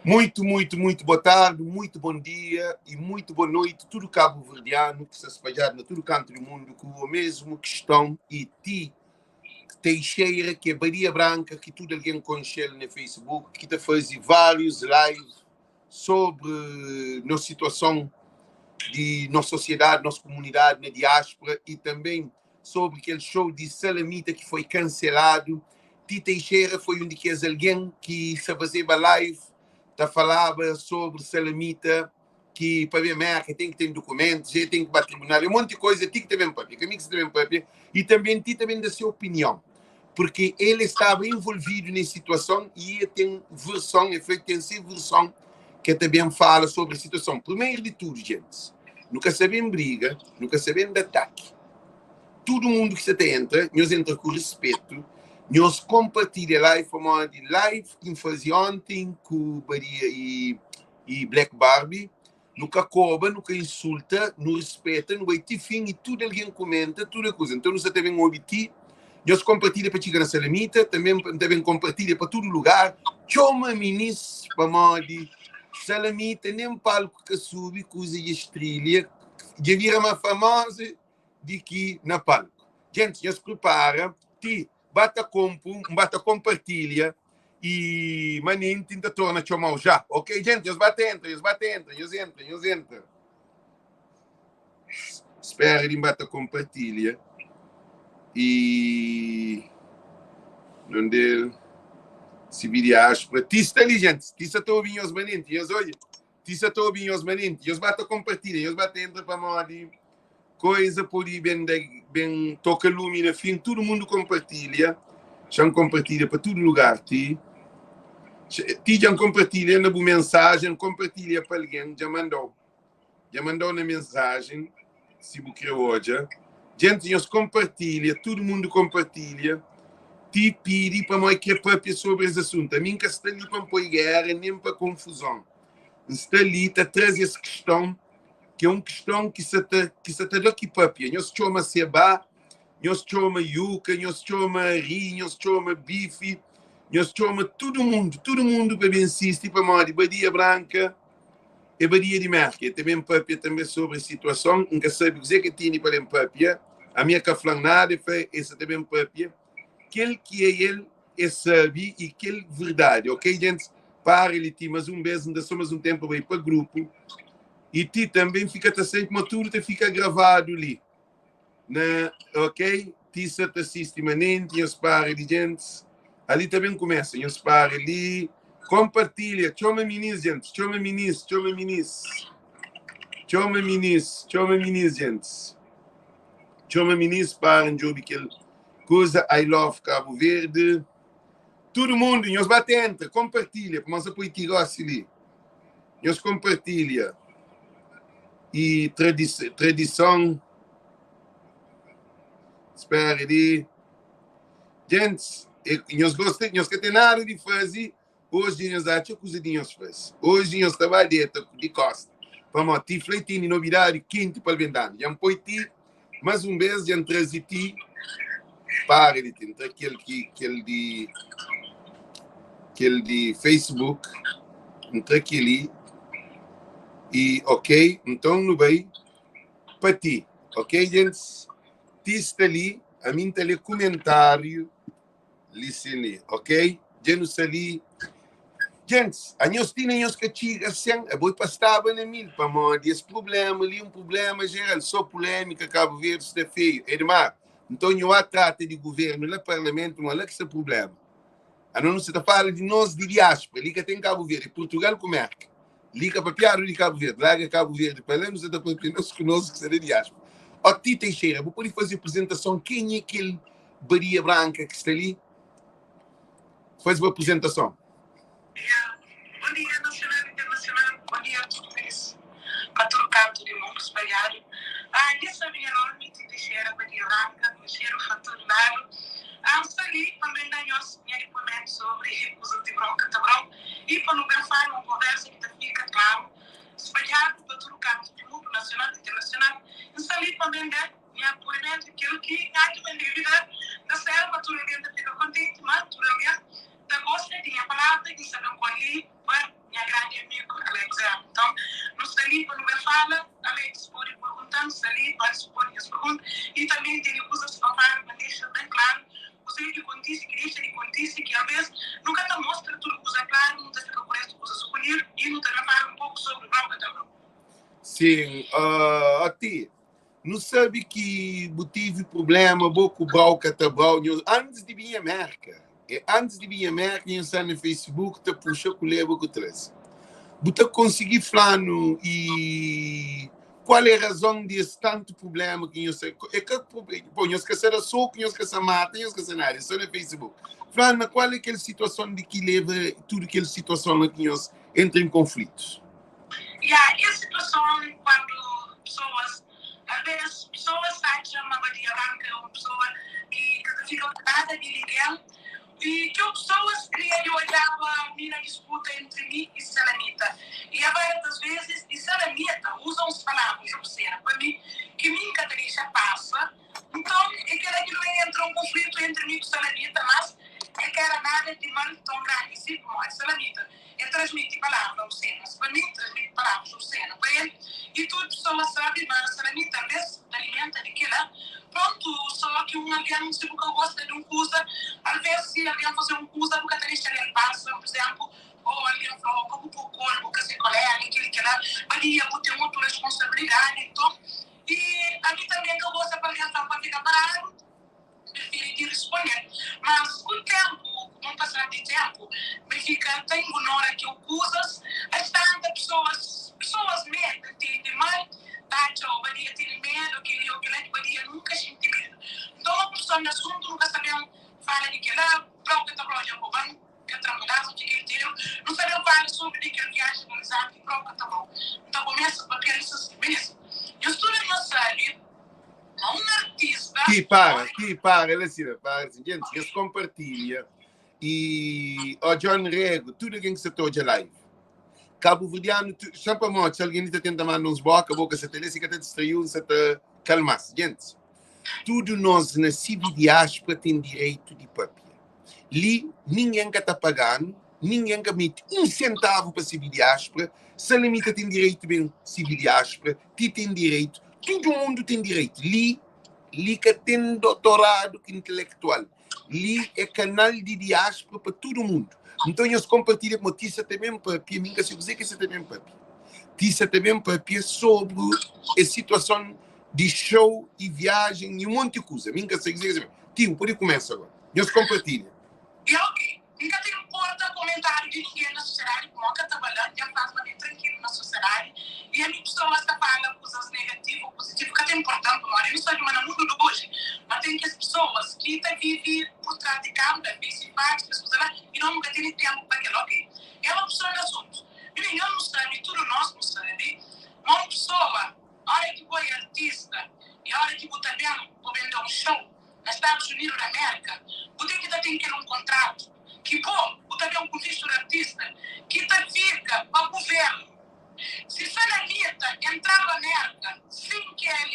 Muito, muito, muito boa tarde, muito bom dia e muito boa noite, tudo cabo-verdiano que está espalhado na todo canto do mundo com a mesma questão e ti Teixeira, que é Badia Branca, que tudo alguém conhece no Facebook, que está fazendo vários lives sobre nossa situação de nossa sociedade, nossa comunidade na diáspora e também sobre aquele show de Salamita que foi cancelado. Ti Teixeira foi um de que alguém que se fazia live, tá falava sobre Salamita, que para ver América tem que ter documentos, tem que bater tribunal, um monte de coisa, ti que também papia, que amigo também papia, e também ti também da sua opinião, porque ele estava envolvido nessa situação e ele tem versão, ele tem sua versão que também fala sobre a situação. Primeiro de tudo, gente, nunca sabem briga, nunca sabem de ataque. Todo mundo que você entra, nós entra com respeito, nós compartilha live, como de live que fazia ontem com Baria e Black Barbie, nunca cobra, nunca insulta, não respeita, não vai ter fim e tudo alguém comenta, tudo é coisa. Então, nós também ouvimos, nós compartilha para chegar na Salamita, também compartilha para todo lugar. Chama minis para modi, Salamita, nem palco que sube, coisa de estrela, já vira uma famosa de que na palco. Gente, já se prepara, ti bata compo, bata compartilha e maninho tenta torna chamar já. Ok, gente, eles batem, entra, eles batem, entra, eles entram, eles entram. Espera de bata compartilha e não deu se vira aspa. Ti está ali, gente. Ti está ouvindo os maninhos, eles olha. Ti está ouvindo os maninhos, eles batem compartilha, eles batem entra para modi coisa por aí bem, bem toca lume na fim, todo mundo compartilha. Já compartilha para todo lugar, ti. Ti já compartilha na boa mensagem, compartilha para alguém, já mandou. Já mandou na mensagem, se você quer hoje. Gente, nós compartilha, todo mundo compartilha. Ti pedi para mãe que papia sobre esse assunto. A mim que está ali para pôr guerra, nem para confusão. Está ali, está trazer essa questão, que é uma questão que se está que se está aqui papia. Nós chama seba, nós chama yuca, nós chama ri, nós chama bife, nós chama todo mundo para bem insiste para morrer. Badia Branca e Badia de Merca. Também papia também sobre a situação, nunca sabe dizer que tinha para em papia. A minha caflan nada foi essa também papia. Aquele que é ele é sabe e aquele verdade, ok, gente? Para ele, ti, mas um beijo, ainda só mais um tempo para ir para grupo. E ti também fica te sempre, mas tudo te fica gravado ali. Na, ok? Ti se te assiste manente, e os para de gente. Ali também começa, e os para ali. Compartilha, chama minis, gente. Chama minis, chama minis. Chama minis, chama minis, gente. Chama minis para um jogo aquele coisa I love Cabo Verde. Todo mundo, nós bate entra, compartilha, como nós apoio que gosta ali. Nós compartilha. E tradição. Espera ali. Gente, nós gostamos, nós que tem nada de fazer, hoje nós achamos coisa de nós faz. Hoje nós trabalhamos de costa. Vamos, ti fleitinho novidade quente para vender. Já põe ti, mais um mês, já trazi ti. Para de tentar aquele que aquele de aquele de Facebook, entra aquele e ok, então no bem para ti, ok, gente? Ti está ali, a mim está ali comentário, listen ok? Já não ali. Gente, a nós tinha nós que chega sem, a boi pastava na mil, para morrer esse problema ali, um problema geral, só polêmica, Cabo Verde está feio. Edmar, então eu trata de governo, lá parlamento, não é que esse problema. A não se está falando de nós de diáspora, ali que tem Cabo Verde, Portugal com Merca. Liga para piar de Cabo Verde, larga Cabo Verde para lá, não se está para nós conosco que será diáspora. Ó Ti Teixeira, vou poder fazer apresentação, quem é aquele Baria Branca que está ali? Faz uma apresentação. Bom dia, nacional e internacional. Bom dia a todos. Para todo canto do mundo espalhado. Ah, esse é o meu nome, Ti Teixeira, Baria Branca, Teixeira, para todo lado. Ah, estou ali também dar nosso depoimento sobre recusa de bronca tabrão e para não pensar uma conversa que fica claro, espalhado para todo canto do mundo, nacional e internacional. Estou ali também dar meu depoimento, aquilo que há de vida da selva, tudo alguém fica contente, mas tudo alguém da gosta de minha palavra e sabe qual é para minha grande. Sim, ah, Ati, nu sabe ki bu tive problema bo ku Brau ka ta Brau, nho, antes di binha Merka. É antes di binha Merka, nho sta na Facebook ta puxa ku leba ku traze. Bu ta konsigi fla-nu e kual é razon di es tantu problema ki nho sta, é ka bom, nho ka sa da soku, nho ka sa mata, nho ka sa nada, é só na Facebook. Fla-nu na kual é kel situason di ki leba tudu kel situason la ki nho entra em konflitus. Ya, es situason kuandu pesoas, alvês pesoas ta atxa ma Badia Branka é un pesoa ki ka ta fika ku nada di ningen i txeu pesoas kria di odjaba mi na disputa entri mi i Salamita. I abertas vezis i Salamita uza uns palavras obsena pa mi ki mi N ka ta dexa pasa. Nton, é kel-la ki nu ben entra un konflitu entri mi ku Salamita, mas é ka éra nada di mal ton grandi si, pamodi Salamita el transmiti palavra obsenas pa mi, N transmiti palavras obsenu pa el, i tudu pesoa sabe ma Salamita alvês ta alimenta di kel-la. Prontu, sô ki un algen, si bu ka gosta di un kuza, alvês si algen faze un kuza bu ka ta dexa-l el pasa. Pur izénplu, ô algen fla, Ô, ka bu pô kol, bu ka se koléga, kel-li, kel-la, pabia bu ten otu responsabilidadi. Nton, I ami tanbe N ka gosta pa algen fla-m pa N fika paradu, N prifiri di risponde-l. Mas ku tenpu, ku bon pasar di tenpu, N fika ta ingunora txeu kuzas. Es tanta pesoas, pesoas mê ta ntende mal, ta atxa ô Badia tene medu, kel-li ô kel-la, ki Badia nunka xinti medu. Nton, un pesoa na asuntu nu ka sta ben fala di kel-la, prau ka ta brodja ku ban. Ka tra mudansa di kel teru. Nu ta ben fala sobri di kel viajen organizadu di propi Tabau. N ta kumesa pa pensa si, Minis, nhos tudu nhos sabe ma un artista. Ti para, ti para, la sina, para si. Gentis, nhos kompartilha i ó John Rego, tudu algen ki sa ta odja live. Kabuverdianu, tu, xa pamodi si algen li ta tenta manda uns boka, boka sa ta lê, si ka ta distraiu, N sa ta kalma-s. Gentis, tudu nos na sibi diáspora ten direitu di papia. Li ningen ka ta paga-nu, ningen ka mete un sentavu pa sirbi diáspora, Salamita ten direitu ben sirbi diáspora, ti ten direitu, tudu mundu ten direitu. Li, li ka ten dotoradu ki intelektual, li é kanal di diáspora pa tudu mundu. Nton nhos konpartilha pamodi ti sa ta ben papia, mi N ka sabe kuzê ki sa ta ben papia. Ti sa ta ben papia sobri es situason di show i viajen i un monti kuza. Mi N ka sabe kuzê ki sa ta ben. Ti, bu pode kumesa gora. Nhos konpartilha. E ok, N ka ta inporta komentariu di ningen na sosiedadi pamodi N ka ta bala, dja N faz ma mi é trankilu na sosiedadi i ami pesoas ta fala kuzas negativu ou puzitivu ka ta inportan pamodi nu sabi ma na mundu di oji ma ten kes pesoas ki ta vivi pur tras di kamera, face facts, kes kuza la i nos nu ka tene tempu pa kel ok é uma pesoa na asuntu mi nhos nu sabi tudu nos nu sabi ma un pesoa ora ki bo é artista i ora ki bu ta ben bu ben da un show Na Stadus Unidu di Amérika, bu ten ki ta ten kel un kontratu ki bo bu ta ben ku vistu di artista ki ta fika pa guvernu. Si Salamita entraba Amérika sen kel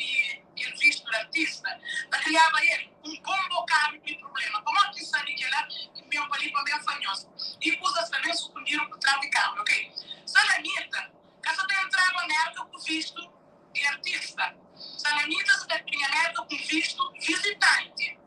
kel vistu di artista, ta kriaba el un bon bokadu di prubléma. Pamodi ki N sabe kel-la? N ben pa li pa N ben fla nhos. I kuzas ta ben sukundidu ku tras di kamera, ok? Salamita ka sa ta entraba Amérika ku vistu. di artista. Salamita sta binha Merka ku vistu vizitanti.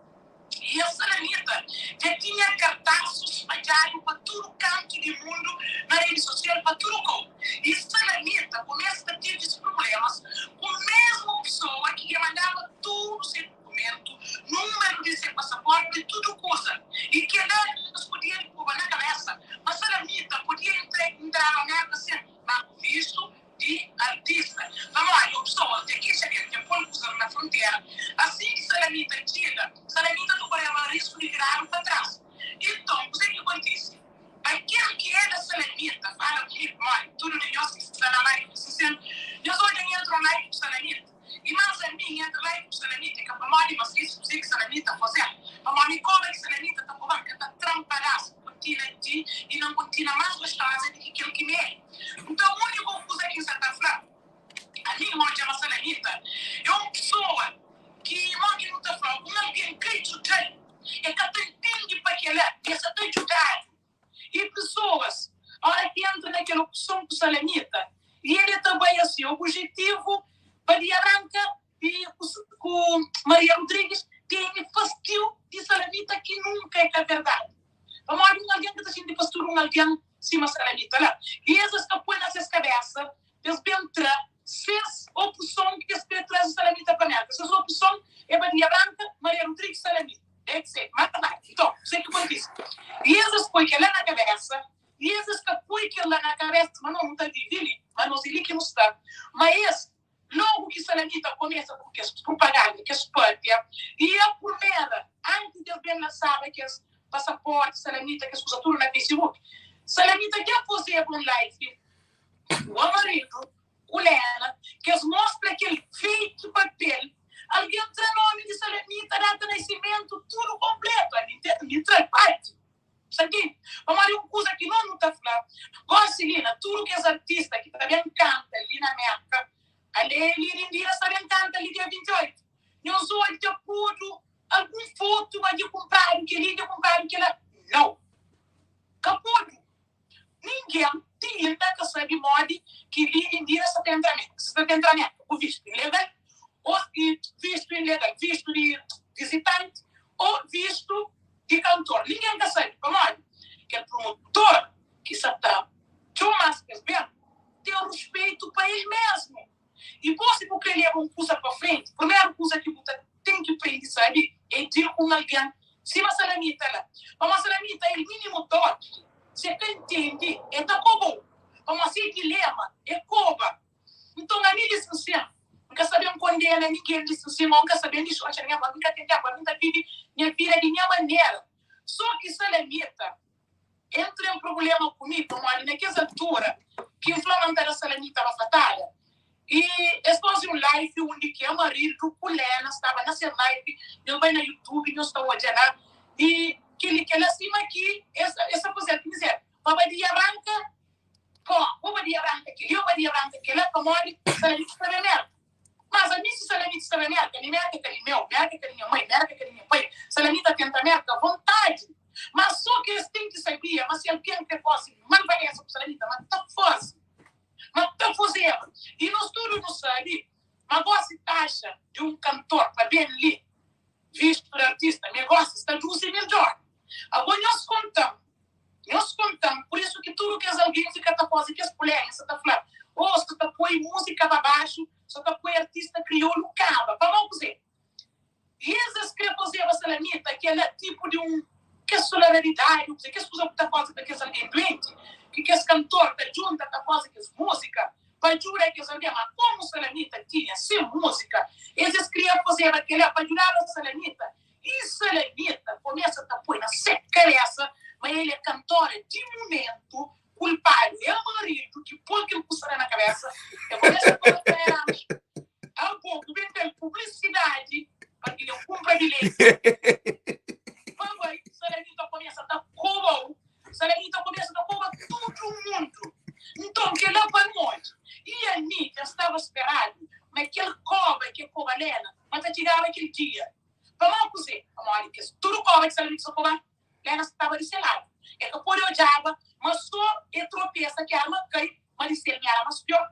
I es Salamita dja tinha kartasu spadjadu pa tudu kantu di mundu na redi sosial pa tudu kou. I Salamita kumesa ta tevi prublemas ku mesmu pesoa ki dja mandaba tudu se dukumentu, numeru di se pasaporti, tudu kuza. I kela es podia poba na kabesa ma Salamita podia entraba Merka sin, ma ku vistu di artista. Pamodi un pesoa dja kexa di el dja poi kuza na frontera. Asin ki Salamita txiga, Salamita ta koreba risku di viradu pa tras. Inton, kuze ki kontise? Akel ki era Salamita fala ku mi, pamodi tudu di nhos ki sta na live si sen nhos odja N entra un live ku Salamita. I mas ami N entra live ku Salamita é ka pamodi ma skese kuze ki Salamita faze-m, pamodi mi koba ki Salamita ta koba-m ka ta tra-m padas. Kontina ti i na N kontina mas gostoza di ki kel ki mi é. Nton, úniku kuza ki N sa ta fla, ami N odja ma Salamita é un pesoa ki, modi ki nu ta fla, un algen krê djuda-l, el ka ta ntende pa kel-la, i el sa ta djudadu. I pesoas, óra ki entra na kel opson ku Salamita, i el ta bai asi, obujetivu pa di aranka I ku Maria Rodrigues tene fastiu di Salamita ki nunka é ka verdadi. Pamodi un algen ka ta xinti fastiu di un algen sima Salamita la. I es es ta poi na ses kabesa pa es ben tra Ses opson ki es kre traze Salamita pa Merka, ses opson é Badia Branka, Maria Rodrigues, Salamita, etc. Mata mata. Nton, kuzê ki kontise? I es es poi kel-la na kabésa, i es es ka poi kel-la na kabésa ma nos nu ta vive li, ma nos é li ki nu sta. Ma es, lógu ki Salamita kumesa ku kes prupaganda, kes pâpia, i a purmera, antis di es ben lansaba kes pasapórti Salamita, kes kuza tudu na Facebook, Salamita dja fazeba un live ku Amarildo, ku Lena, ki es mostra kel fake papel, algen tra nomi di Salamita, data nasimentu, tudu konpletu, ami N tra-l parti, sa ntende? Pamodi un kuza ki nos nu ta fla, gosi li na tudu kes artista ki ta ben kanta li na Merka, ale li Lindira sta ben kanta li dia 28, nhos odja pudu algun fotu ma dja kunpradu kel-li, dja kunpradu kel-la, nau, ka pudu. Ningen ti inda ka sabe modi ki li Indira sta ta entra Merka. Si sta ta entra Merka ku vistu ilegal o vistu ilegal, vistu di vizitanti o vistu di kantor. Ningen ka sabe pamodi kel promotor ki sa ta txoma-s pa es ben ten ruspeitu pa el mesmu. I bo si bu kre leba un kuza pa frenti, primeru kuza ki bu ta ten ki prende sabe é dil ku un algen sima Salamita la. Pamodi Salamita el minimu toki, si el ka ntende el ta koba-u. Pamodi se dilema é koba. Nton ami di sinsin, N ka sta ben kondena ningen di sinsin o N ka sta ben dixoxa ningen, pamodi N ka ten tenpu, ami N ta vive nha vida di nha manera. So ki Salamita Entra en prubléma ku mi pamodi na kes altura ki N fla ma N ta da Salamita bafatada i es faze un live undi ki Amarildo ku Lena staba na ses live, nhos bai na youtube nhos ta odja la i kel-li kel-la sima ki es es ta faze-l ki mizer pa badia ranka pó bo badia ranka kel-li o badia ranka kel-la pamodi Salamita sta ben merka. Mas ami si Salamita sta na Merka, mi Merka ka di meu, Merka ka di nha mai, Merka ka di nha pai. Salamita tenta Merka vontadi, mas so ki es ten ki sabia ma si algen kre fase malvadesa ku Salamita, ma ta fase, ma ta fazeba. I nos tudu nu sabi ma gosi taxa di un kantor pa ben li vistu di artista, mi gosi sta 12000 dola. Ago nhos konta-m Nhos konta-m, pur isu ki tudu kes algen fika ta faze kes pulémia, sa ta fla, Oh, sa ta poi múzika pa baxu, sa ta poi artista kriolu kaba. Pamó kuzê? I es es krê fazeba Salamita kel-la tipu di un kes solidariedadi ô kuzê, kes kuza ku ta faze pa kes algen duenti, ki kes kantor ta djunta ta faze kes múzika pa djuda kes algen. Má kómu Salamita tinha se múzika, es es kria fazeba kel-la pa djudaba Salamita. I Salamita kumesa ta poi na se kabesa ma el é kantora di mumentu, kulpadu é Amarildo ki pol kel kusa la na kabesa. El kumesa ta fla pa Erasmo, Abo bu ben da-l publisidadi pa ki el kunpra bilheti pa bai. Salamita kumesa ta koba-u, Salamita kumesa ta koba tudu mundu. Nton kel-la pa nu odja. I ami dja N staba speradu ma kel koba ki el koba Lena ma ta txigaba kel dia. Pamodi kuzê? Pamodi kes tudu kóba ki Salamita sta koba, Lena staba di se ladu. El ka pode odjaba ma sô el tropesa ki arma kai, ma di sel mi éra más piór.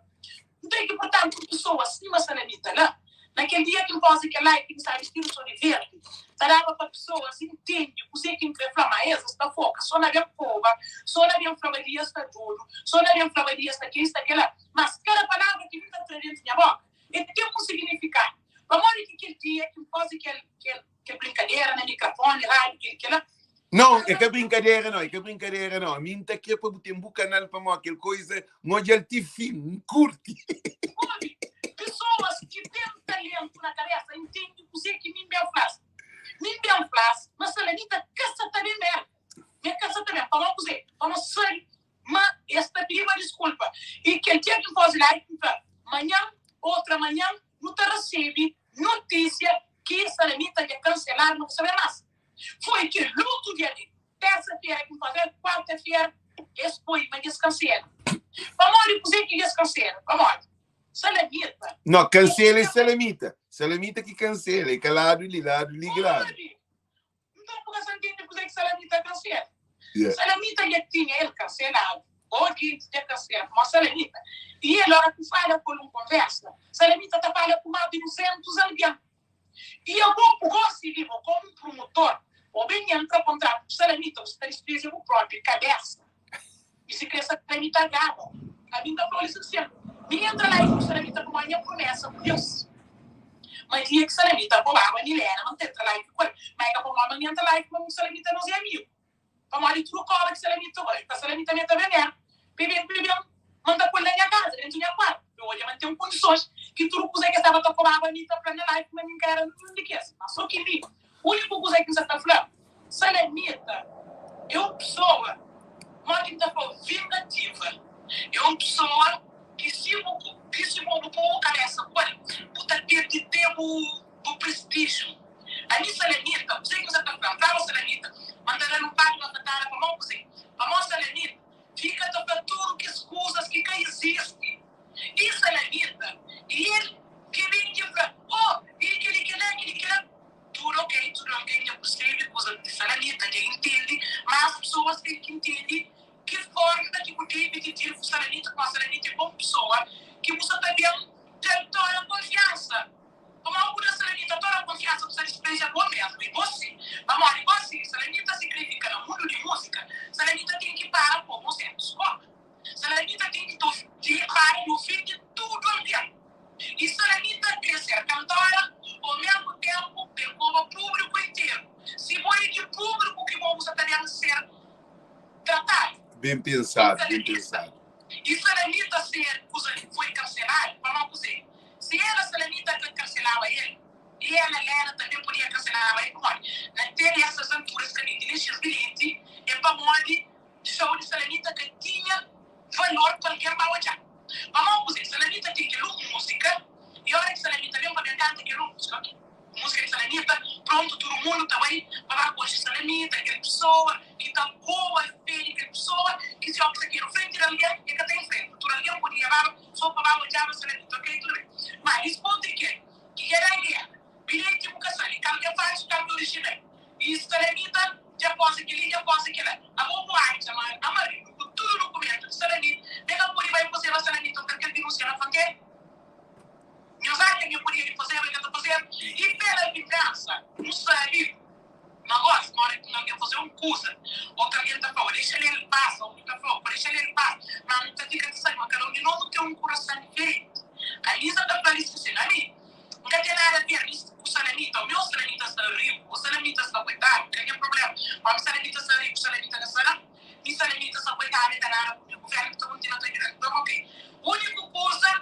Nton é ki, purtantu, un pesoa sima Salamita la, na kel dia ki N faze kel live ki N sta bistidu sô di verdi, ta daba pa pesoas intende kuzê ki N krê fla. Má es, es ta foka sô na ben koba, sô na ben fla ma dia sta dodu, sô na ben fla ma dia sta kel-li, sta kel-la. Mas kada palavra ki mi ta tra déntu nha bóka, el ten un signifikadu. Pamodi ki kel dia ki N faze kel, kel, kel brinkadera na mikrafoni, rádiu, kel, kel-la. Não, é ka brinkadera não, é ka brinkadera não. Ami N ta kre pa bu ten bu kanal pamodi kel koisa N odja-l ti fin, N kurti. Obi, pesoas ki ten talentu na kabesa intende kuzê ki mi N ben fla-s. Mi N ben fla-s ma Salamita ka sa ta ben Merka. Mi ka sa ta ben. Pamodi kuzê? Pamodi sabe Ma es ta pidiba diskulpa. I kel dia ki N faze live, N fla, Manhan, otra manhan, nu ta resebe notísia ki Salamita dja kanseladu, nu ka sabe más. Foi kel otu dia li, térsa-fera ki N faze live, kuarta-fera es poi ma dja es kansela. Pamodi kuzê ki dja es kansela? Pamodi Salamita. No, kansela é Salamita. Salamita ki kansela, é ka ladu li, ladu li ki ladu. Pamodi Nton, bu ka sa ntende kuzê ki Salamita kansela. Yeah. Salamita dja tinha el kanseladu, ô gintis dja kansela pamodi Salamita. I el, ora ku fala ku el un konversa, Salamita ta fala ku más di 200 algen. I abo ku gosi di bo komu un promotor, bo ben entra kontratu ku Salamita, bu sta ta dispreza bu propi kabesa. I si kre Salamita gaba, ami N ta fla-u li sinseru. Mi entra live ku Salamita pamodi nha promesa ku Deus. Ma dia ki Salamita robaba Milena, ma N ta entra live ku el. Ma e ka pamodi ma N entra live ma mi ku Salamita nos e amigu. Pamodi tudu koba ki Salamita bai pa Salamita meta ben er, pe ben pe ben, ma N ta poi-l na nha kaza, dentu nha kuartu, pe odja ma N ten kondisons ki tudu kuza ki es staba ta kobaba mi ta fla na live ma mi N ka era ninhun di kes. Ma so ki mi, uniku kuza ki N sa ta fla, Salamita é un pesoa, modi ki N ta fla-u, vingativa. É un pesoa ki si bu ki si bo bu pô bu kabesa ku el, bu ta perde te bu bu prestijiu. Ami Salamita, kuzê ki N sa ta fla? N flaba Salamita ma N ta da-l un par di bafatada pamodi kuzê? Pamodi Salamita fika ta fla tudu kes kuzas ki ka izisti. I Salamita, i el ki ben ki fla, Oh, i kel-li, kel-la, kel-li, kel-la. Tudu ok, tudu algen dja persebe kuza di Salamita, dja intende, mas pesoas ten ki intende ki forma ki bu debe di dir ku Salamita, pamodi Salamita é bon pesoa ki bu sa ta ben da-l toda konfiansa. Pamodi bu da Salamita toda konfiansa, bu sta dispreja bo mesmu i bo si. Pamodi gosi Salamita si kre fika na mundu di musika, Salamita ten ki para po bo sertus koba. Salamita ten ki para di ofende tudu algen. I Salamita kre ser kantora, o mesmu tempu ben koba publiku interu. Si bo e di publiku ki bo bu sa ta ben ser tratadu. Ben pensadu, ben pensadu. I Salamita ser kuza foi kanseladu pamodi kuze? Si ela Salamita ka kanselaba el, i ela Lena tanbe podia kanselaba el pamodi na ten esas alturas ka miti nen xis bilheti e pamodi Show di Salamita ka tinha valor pa algen ba odja. Pamodi kuzê? Salamita ten kel un múzika i óra ki Salamita ben pa ben kanta kel un múzika, ok, múzika di Salamita, prontu, tudu mundu ta bai pa ba konxe Salamita, kel pesoa ki ta goa fé di kel pesoa ki si óki sakedu frenti di algen, el ka ta infrenta. Tudu algen podia baba so pa ba odjaba Salamita, ok, tudu ben. Má, dispôs di kel ki dja da géra, bilheti bu ka sabe kal ki é falsu, kal ki é orijinal. I Salamita dja posa kel-li, dja posa kel-la. Abo bu atxa ma Amarildo, ku tudu dukumentu di Salamita, me ka pode bai fazeba Salamita un kalker dinúnsia na frontera? Nhos atxa ma e podia di fazeba, e ka ta fazeba? I pela vingansa, nu sabe ma gosi, ma ora ki un algen faze un kuza, otu algen ta fla-u, dexa-l el pasa, otu ta fla-u, pa dexa-l el pasa. Ma nu ta fika ta sabe ma kada un di nos nu ten un kurasan diferenti. Alisa ta fla-li si, Ami, N ka ten nada a ver ku salamita, o meu salamita sta riku, o salamita sta koitadu, ka nha problema. Omi salamita sta riku, salamita ka sta la, mi salamita sta koitadu, e ka nada ku mi, guvernu ki ta kontinua ta juda-m. Nton, ok. Uniku kuza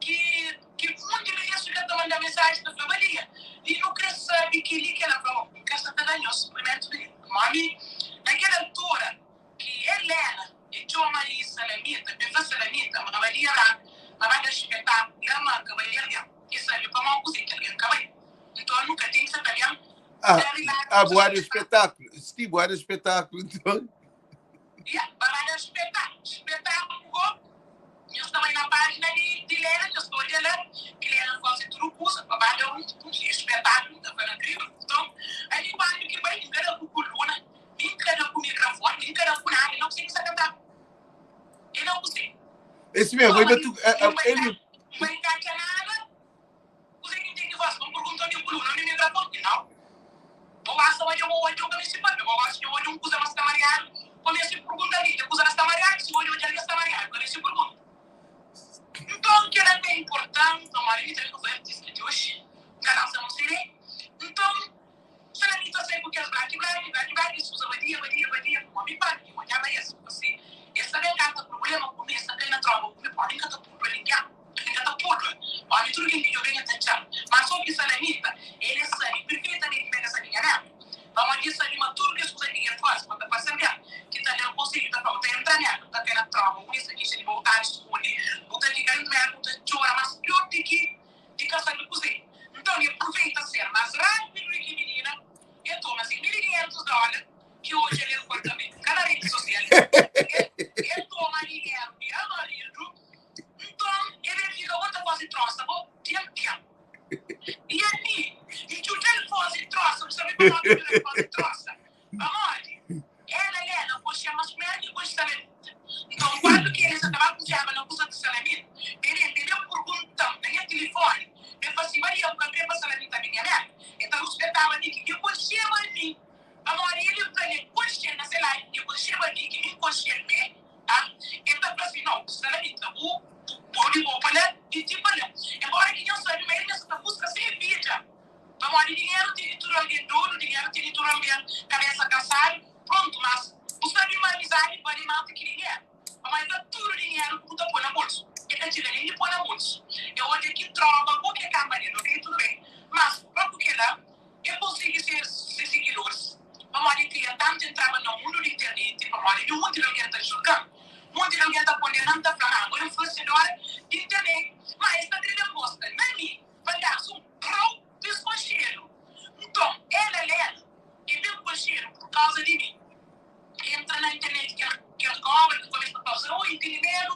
ki ki munti di es fika ta manda mensaji ta fla, Balia, i nu kre sabe keli ki ela fla, Bon, N ka sta ta da nhos suprimentu di Omi na kel altura ki Helena e txoma li Salamita, pe fla Salamita ma Balia la ma ba da spetaku la ma ka bai di algen e sabe pamodi kuze ki algen ka bai nton nu ka ten ki sa ta ben Ah, da rilatu ah, kuza boa de ki sta espetáculo. Sti, boa de espetáculo, então. Ya, ba ba da spetaku spetaku go nhos ta bai na pájina di di Lena nhos ta odja la ki Lena fase tudu kuza pa ba da un un spetaku ta fla na kriolu nton ali kuandu ki bai N ka da ku kuluna Nin ka da ku mikrafoni, nin ka da ku nada, el na konsigi sa kantaba. El na konsigi. Esse mesmo, Toma, ele, tu, N bai ele, ka, N bai ka atxa nada, kuzê ki N ten ki fase? N pergunta mi kuluna, mi mikrafoni? Nau. Bo basta odja bo odja, bu ka meste papia. Bo gosi dja odja un kuza ma sta mariadu, bo meste pergunta algen, kel kuza la sta mariadu? Si bo odja algen sta mariadu, bu ka meste pergunta. Nton, kel-la ka inportanti, pamodi mi tanbe ka foi artista di oxi, N ka lansa un CD. Nton, Salamita sai ku kes blaki blaki, blaki blaki, es uza badia, badia, badia, ku omi pa mi, odjaba es, ku si es ta ben kanta prublema ku mi, es ta kai na troba ku mi, podi N ka ta purdua ningen, N ka ta purdua omi, tudu ken ki djobe nha ta txan, ma so ki Salamita, el e sabi perfeitamenti ma el ka sabi nha netu, pamodi el sabi ma tudu kes kuza ki el fasi, ma ta parse algen ki ta da-l konsedju, ta fla, Bu ta entra merda, bu ta kai na troba, un es ta kexa di bo, bu ta skunde, bu ta fika dentu merda, bu ta txora, mas pior di ki. di ka sabe kuzê. Nton, e pruveita ser más rápidu di ki minina, e toma 5500 dóla, ki oji el el korta mi ka na redi sosial, e toma dinheru di Amarildu. Nton, e ben fika bo ta faze trósa bo dian dian. I ami, N djuda-l faze trósa. Bu sabe pamodi N djuda-l faze trósa? Pamodi ela Lena konxe más primeru ki konxe Salamita. Nton, kuandu ki el sa ta ba kunfiaba na kusa di Salamita, be ben, be ben purgunta-m na nha tilifoni, be fla si, Maria, bu ka kre pa Salamita ben nha neta? El ta ruspetaba mi ki mi konxeba mi, pamodi el fla-m el konxe-l na se life, el konxeba mi ki mi N konxe-l mé. El ta fla si, Nau, Salamita, bu pode bo pa la. pamodi mi munti di algen ta julga-m, munti di algen ta kondena-m, ta fla-m, Abo é influensiadora di internet. Má es ta krê ben gosta na mi pa da-s un grau pa es konxedu. Nton, el Helena é ben konxedu pur kauza di mi. Entra na internet kel kel kobra ki kumesa ta fla, Oi, N tene medu,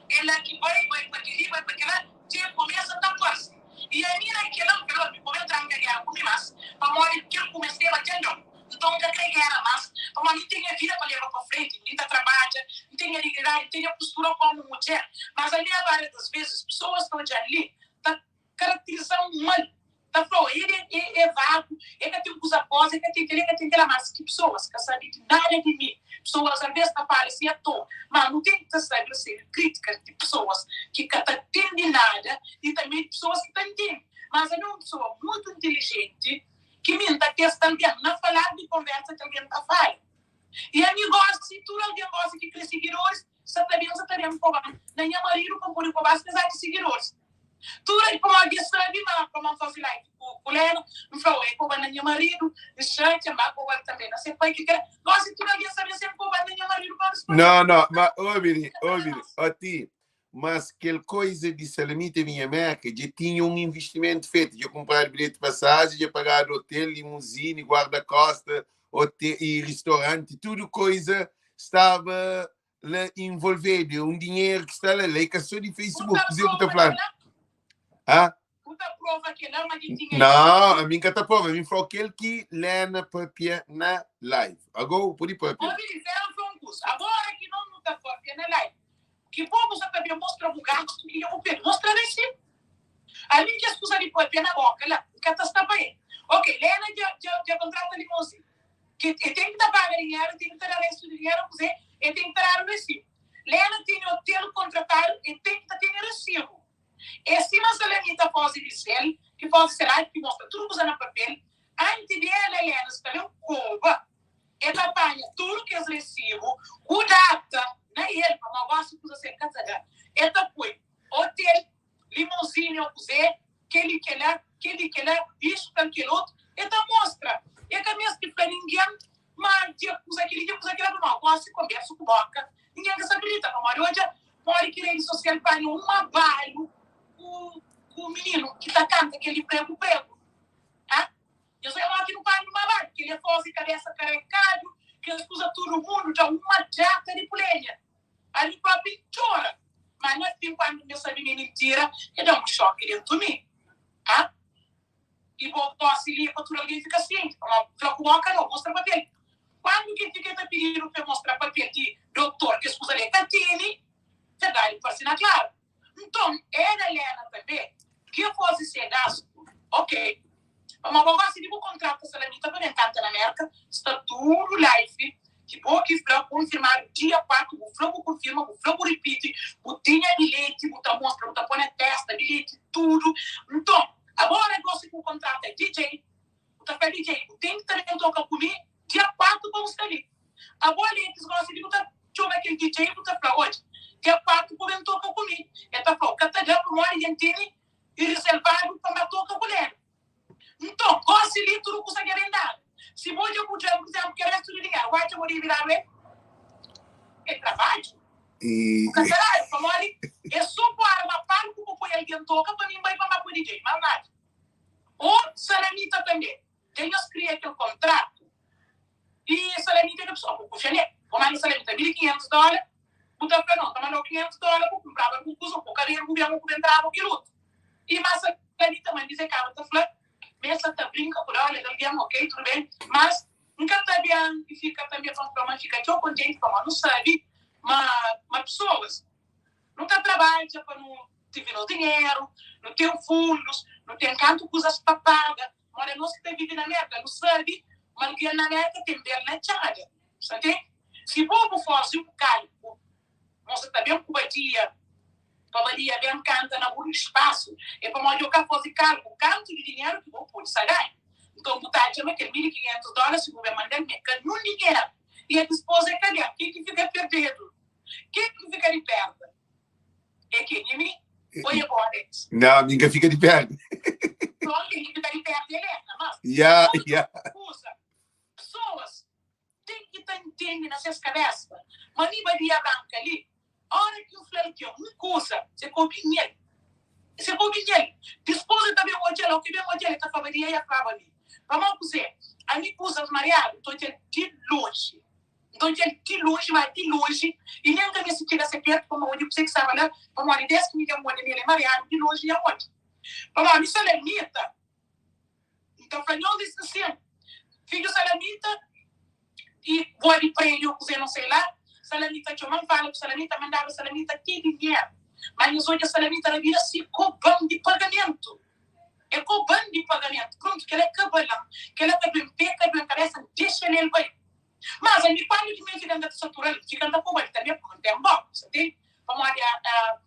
é la ki bai, bai pa kel-li, bai pa kel-la, dja el kumesa ta parse. I ami na kel-la, N fla, Mi bo ben tranka géra ku mi más, pamodi kel kumeseba dja nau. Nton, N ka kre géra más, pamodi N ten nha vida pa leba pa frenti, N ta trabadja, N ten nha dignidadi, N ten nha postura kómu mudjer. Mas ami, a várias das vezes, pesoas ta odja-m li ta karakteriza-m mal, ta fla, El é vagu, el ka ten kuza pós, el ka ten kel-li, el ka ten kel-la. Mas ki pesoas ka sabe di nada di mi. Pesoas alvês ta fala si atoa, má nu ten ki ta sabe resebe krítikas di pesoas ki ka ta ntende nada i tanbê di pesoas ki ta ntende. Mas ami é un pesoa mutu intilijenti ki mi N ta testa algen na falar di konversa ki algen ta fala. I ami gosi, tudu algen gosi ki kre sigidoris, sa ta ben, sa ta ben koba-m na nha maridu pa N pode koba-s kes ati sigidoris. Tudu algen, pamodi es sabe ma pamodi N faze live ku Lena, N fla, Oi, koba na nha maridu, N xatia, N ba koba-l tanbe na se pai ki kre. Gosi tudu algen sabe, N senpri koba-l na nha maridu pa N responde. No, no, ma obi li, obi li, ó ti, Mas kel koiza di Salamita binha Merka dja tinha un investimentu fetu, dja kunpradu bilheti pasaji, dja pagadu otel, limuzini, guarda-kosta, ote i ristoranti, tudu koiza staba la involvedu. É un dinheru ki sta la, la é ka so di Facebook. Kuzê ku ta fla-nu? Ah? Bu ta prova kel-la ma dja tinha Não, ami N ka ta prova. Ami N fla-u kel ki Lena papia na live. Ago bu pode papia. Obi li, Zé, N fla un kuza. Agora ki nos nu ta papia na live, ki bo bu sa ta ben mostra bu gastu ki dja bu perde. Mostra resibu. Ami kes kuza di papia na boka la, N ka ta sta pa el. Ok, Lena dja, dja, dja kontrata limousine. Ki e ten ki ta paga dinheru, e ten ki ta da restu di dinheru, kuzê, e ten ki ta dadu resibu. Lena tene otel kontratadu, e ten ki ta tene resibu. É sima Salamita fozi di sel, ki fozi se ladu, ki mostra tudu kuza na papel, anti di el Helena sta ben koba, e ta panha tudu kes resibu ku data na el, pamodi gosi kuza sen ka ta da, e ta poi otel, limousine o kuze, kel i kela, kel i kela, isu tal kel otu, e ta mostra, e ka meste fla ningen ma dja kuza keli, dja kuza kela, pamodi gosi konbersu ku boka, Ningen ka sa kridita pamodi odja modi ki redi sosial panha un abalu ku ku mininu ki ta kanta kel di pregu pregu. Ha? Nhos odja modi ki nu panha un abalu? Kel é fozi kabesa karekadu, kes kuza tudu mundu da uma djata di pulenha. Ami propi N txora. Ma na fin kuandu N sabi ma é mintira, e da un xoki dentu mi. Ha? I bo gosi li é pa tudu algen fika sienti, pamodi fla ku boka no, mostra papel. Kuandu ki fika ta pididu pa e mostra papel di dotor, kes kuza li e ka tene, verdadi parse na klaru. Nton, era Lena tanbe ki e fosi se gastu, ok. Pamodi bo gosi di bu kontrata Salamita pa ben kanta na Merka, sta tudu life ki bo ki fla, konfirmadu dia 4, bu fla bu konfirma, bu fla bu ripiti, bu tinha bilheti, bu ta mostra, bu ta po na testa bilheti, tudu. Nton, Agora gosi ku kontrata DJ, bu ta fla DJ bu ten ki ta ben toka ku mi dia 4 pa bu sta li. Abo Alex gosi di bu ta txoma kel DJ bu ta fla odja dia 4 bu ben toka ku mi. El ta flau ka ta da pamodi dja N tene riservadu pa N ba toka ku Lena. Nton gosi li tudu kusa dja ben dadu. Si bo dja bu dja pur izemplu kel restu di dinheru bu atxa bo debe dadu el? É trabadju. Bu ka ta dadu pamodi é so bu arma palku bu poi algen toka pa mi N bai pa N ba poi DJ, mas nada. O Salamita tanbe dja nhos kria kel kontratu i Salamita é kel pesoa bu kunfia nel. Bu manda Salamita 1500 dola, bu ta fla no, N ta mandau 500 dola bu kunpraba algun kuza, bu kabelu bu ben o ku ben traba o kel otu. I ma Salamita manda Ze kaba ta fla ma el sa ta brinka ku dola di algen, ok tudu ben, mas N ka ta ben i fika tanbe pa N fla ma N fika txeu kontenti pamodi nu sabe ma ma pesoas nu ta trabadja pa nu tive nos dinheru, nu ten fundus, nu ten kantu kuzas pa paga, moda nos ki ta vive na Merka nu sabe ma algen na Merka ten bel na txada, sa ntende? Si bo bu faze un kalku Mosa ta ben ku badia pa badia ben kanta na bu spasu é pamodi yo ka fazi kalku kantu di dinheru ki bo pudi sa ganha nton bu ta atxa ma kel 1500 dola si bu ben mandal ma é ka nun dinheru i a dispos é ka ben ken ki fika perdedu ken ki fika di perda é kenha mi o é bo Alex? Não, mi ka fika di perda. Nton ken ki fika di perda é Lena mas Ya, ya. kuza pesoas ten ki. ki ta ntende na ses kabésa ma mi Badia Branka li, óra ki N fla-l ki un kuza, se ka obi-m el. Se ka obi-m el. Dispôs el ta ben odja-l, ô ki ben odja-l, el ta fla, Badia ya flaba mi. Pamodi kuzê? Ami kuzas mariadu N ta odja-l di lonji. N ta odja-l di lonji, má di lonji, i nen N ka meste txiga se pértu pa N odja kuzê ki staba la, pamodi dés ki mi dja N odja ma el é mariadu, di lonji dja N odja. Pamodi mi salamita. N ta fla nhos di sin, fidju salamita i boa di prédiu kuzê no sei la, salamita txoma-m, fala ku salamita, mandaba salamita ti dinheru, ma nhos odja salamita rabida si koba-m di pagamentu, e koba-m di pagamentu, prontu, kel-la ka bala-m, kel-la ka due-m pé, ka due-m kabesa, dexa-l el bai. Mas ami, kuandu ki mi fika N ka ta satura-l, fika N ta koba-l tanbe, purki N ten bó, sa ntende? Pamodi a.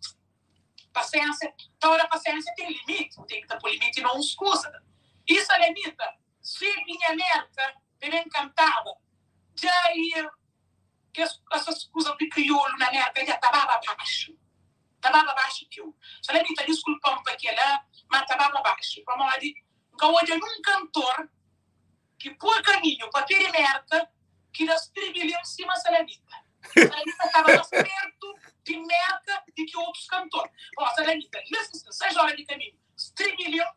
Pasiénsia, toda pasiénsia ten limiti, bu ten ki ta poi limiti na uns kuza. I Salamita, si binha Mérka pa e ben kantaba, dja i kes esas kuza di kriolu na Mérka dja ta baba baxu, ta baba baxu txeu. Salamita, diskulpa-m pa kela, ma ta baba baxu, pamodi N ka odja nun kantor ki poi kaminhu pa pé di Mérka ki da stribilin sima Salamita. Salamita staba mas pertu di Mérka di ki otus kantor. Ó, Salamita, la si sin, 6 óra di kaminhu, stribilin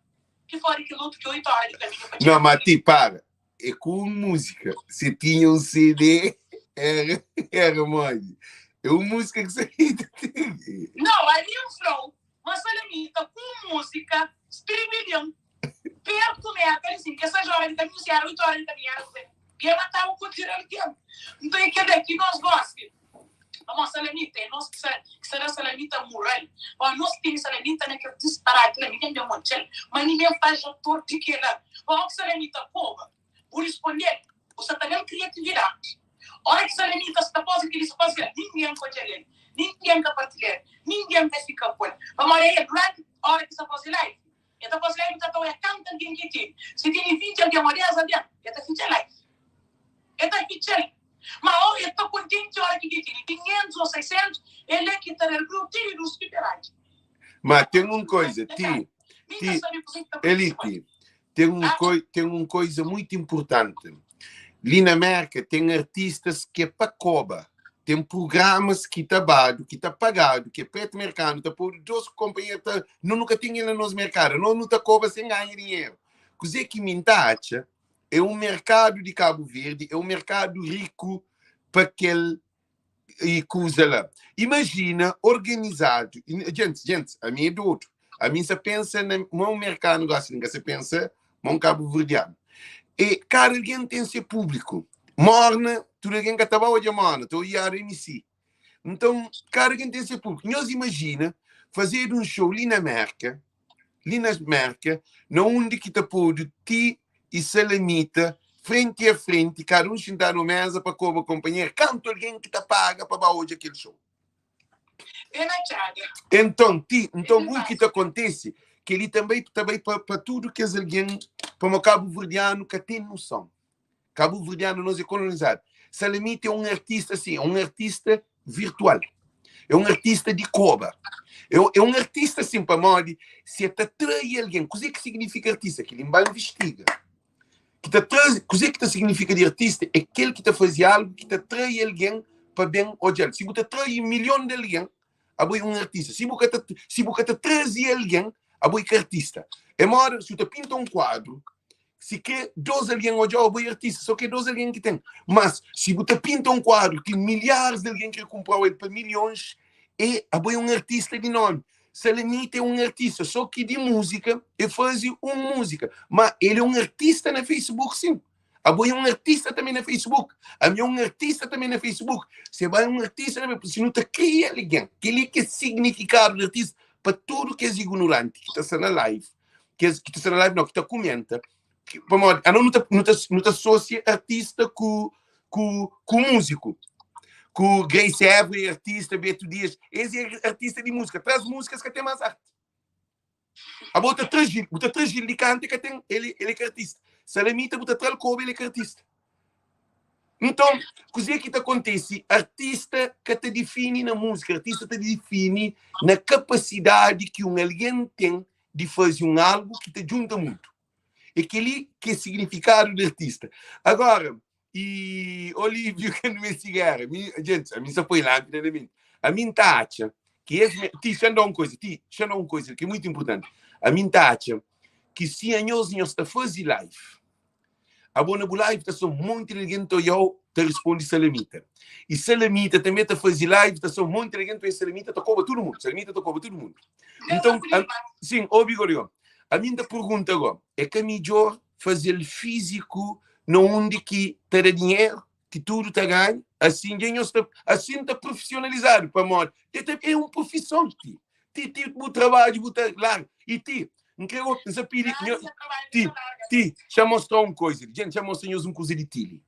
ki fora kel otu ki 8 óra di kaminhu pa txiga Não, mas ti, para. É com música. Se tinha um CD, era, era mole. É uma música que saía da TV. Não, ali um flow, ma Salamita ku música, stribilin. Pertu Mérka li sin, kes 6 óra di kaminhu, si éra 8 óra di kaminhu, éra kuzê? Bia mataba ku tira algen. Nton é kel-la ki nos gósi, pamodi salamita é nos ki sa ki sa da salamita mural, pamodi nos ki tene salamita na kel disparati la, ningen ben odja-l, ma ningen faz ator di kel-la. Pamodi ki salamita koba? Bu risponde-l, bu sa ta da-l kriatividadi. Ora ki salamita sta faze kel-li, sta faze kel-la, ningen ka odja-l el, ningen ka partilha-l, ningen ka fika ku el, pamodi el duranti ora ki sta faze live, E ta faze live ta ta oia kantu algen ki tene. Si tene 20 algen o 10 algen, e ta fitxa live. E ta fitxa-l. Ma o e ta kontenti ora ki tene 500 o 600, el é ki ta da-l bru tene dus piperadi. Ma ten un koiza, ti, ti, Elite, ten un koi, ten un koiza muito importante. Li na Merka ten artistas ki é pa koba. Ten prugramas ki ta badu, ki ta pagadu, ki é pretu merkanu, ta podu dos konpanheru ta, no nu ka ten el na nos merkadu, nos nu ta koba sen ganha dinheru. Kuzê ki mi N ta atxa é un merkadu di Kabu Verdi é un merkadu riku pa kel i kuza la. Imajina organizadu, djentis, djentis, ami é dodu, ami N sa pensa na ma un merkanu gosi li, N ka sa pensa ma un kabuverdianu. E kada algen ten se públiku. Morna, tudu algen ka ta ba odja morna, ta odja RMC. Nton, kada algen ten se públiku. Nhos imajina fazedu un show li na Merka, li na Merka, na undi ki ta podu ti i Salamita frenti a frenti, kada un xintadu na un meza pa koba konpanheru, kantu algen ki ta paga pa ba odja kel show? É na txada. Enton, ti, nton, u ki ta kontise, kel-li tanbe ta bai pa, pa tudu kes algen, pamo kabuverdianu ka ten noson. Kabuverdianu nos é kolonizadu. Salamita é un artista sin, é un artista virtual. É un artista di koba. É, é un artista sin, pamodi si el ta trai algen, kuzê ki signifika artista? Kel-li N ba investiga. Ki ta traze, kuzê ki ta signifika di artista é kel ki ta faze algu ki ta trai algen pa ben odja-l. Si bu ta trai milhon di algen, abo é un artista. Si bu ka ta, si bu ka ta traze algen, abo é ka artista. É moda si bu ta pinta un kuadru, si kre dos algen odja-u, abo é artista, só ke dos algen ki ten. Mas si bu ta pinta un kuadru ki milharis di algen kre kunpra-u el pa milhons, é abo é un artista di nomi. Salamita é un artista, só ki di múzika, el faze un múzika. Má el é un artista na Facebook, sin. Abo é un artista tanbê na Facebook. Ami é un artista tanbê na Facebook. Seba é un artista tanbê. Si nu ta kria algen, kel-li ki é signifikadu di artista pa tudu kes ignoranti ki ta sta na live, kes ki ta sta na live nau, ki ta kumenta, pamodi anos nu ta, nu ta, nu ta asosia artista ku, ku, ku múziku. Ku Grace Évora é artista, Beto Dias, es é artista di múzika. Tras múzika es ka ten más arte. Abo ta tra Gil, bu ta tra Gil di kanta, el ka ten, el, el é ka artista. Salamita bu ta tra-l koba, el é ka artista. Nton, kuzê ki ta kontise? Artista ka ta difini na múzika, artista ta difini na kapasidadi ki un algen ten di faze un algu ki ta djunta mundu. É kel-li ki é signifikadu di artista. Agora. I Olívio ka nu meste géra. Mi, gente, ami sa poi lâmpada na mente. Ami N ta atxa ki es me... Ti, xa-m da un koza. Ti, xa-m da un koza ki é mutu inportanti. Ami N ta atxa ki si anhos nhos ta faze live, abo na bu live ta sta un monti di algen ta oiau ta responde Salamita. I Salamita tanbe ta faze live ta sta un monti di algen ta oia Salamita ta koba tudu mundu. Salamita ta koba tudu mundu. Nton, a, sin, obi gó li gó. Ami N ta pergunta gó, é ka midjór faze-l fíziku na undi ki ta da dinheru, ki tudu ta ganha, asin dja nhos ta, asin ta profisionalizadu, pamodi e ta, é un profison ti, ti, ti bu trabadju bu ta larga, i ti, N kre obi, N sa pidi, nho, ti, ti, xa mostra un koiza li, dja N xa mostra nhos un kuza di ti li,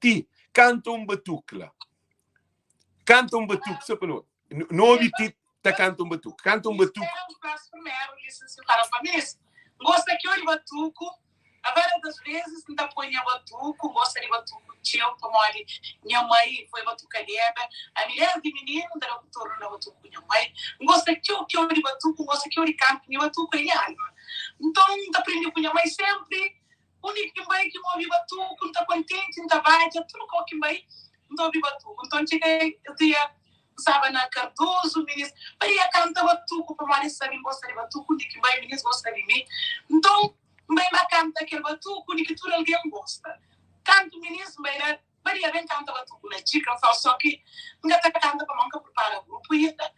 ti, kanta un batuku la, kanta un batuku, so pa nu obi. Nu obi ti ta kanta un batuku. Kanta un batuku. Gosta txeu di batuku. A várias das vezes N ta poi nha batuku. N gosta di batuku txeu pamodi nha mai foi batukadeira. Ami desdi mininu N ta da ku tornu na batuku ku nha mai. N gosta txeu txeu di batuku. N gosta txeu di kanta. Nha batuku é nha alma. Nton N ta prende ku nha mai senpri. Undi ki N bai ki N obi batuku N ta kontenti, N ta badja. Tudu kau ki N bai N ta obi batuku. Nton txiga es dia N staba na Cardoso, minis Maria kanta batuku pamodi es sabe N gosta di batuku, undi ki N bai minis gosta di mi. Nton N bai ba kanta kel batuku undi ki tudu algen gosta. Kantu minis N bai la, Maria ben kanta batuku na Txika. N fla, so ki N ka ta kanta pamodi N ka pripara grupu inda.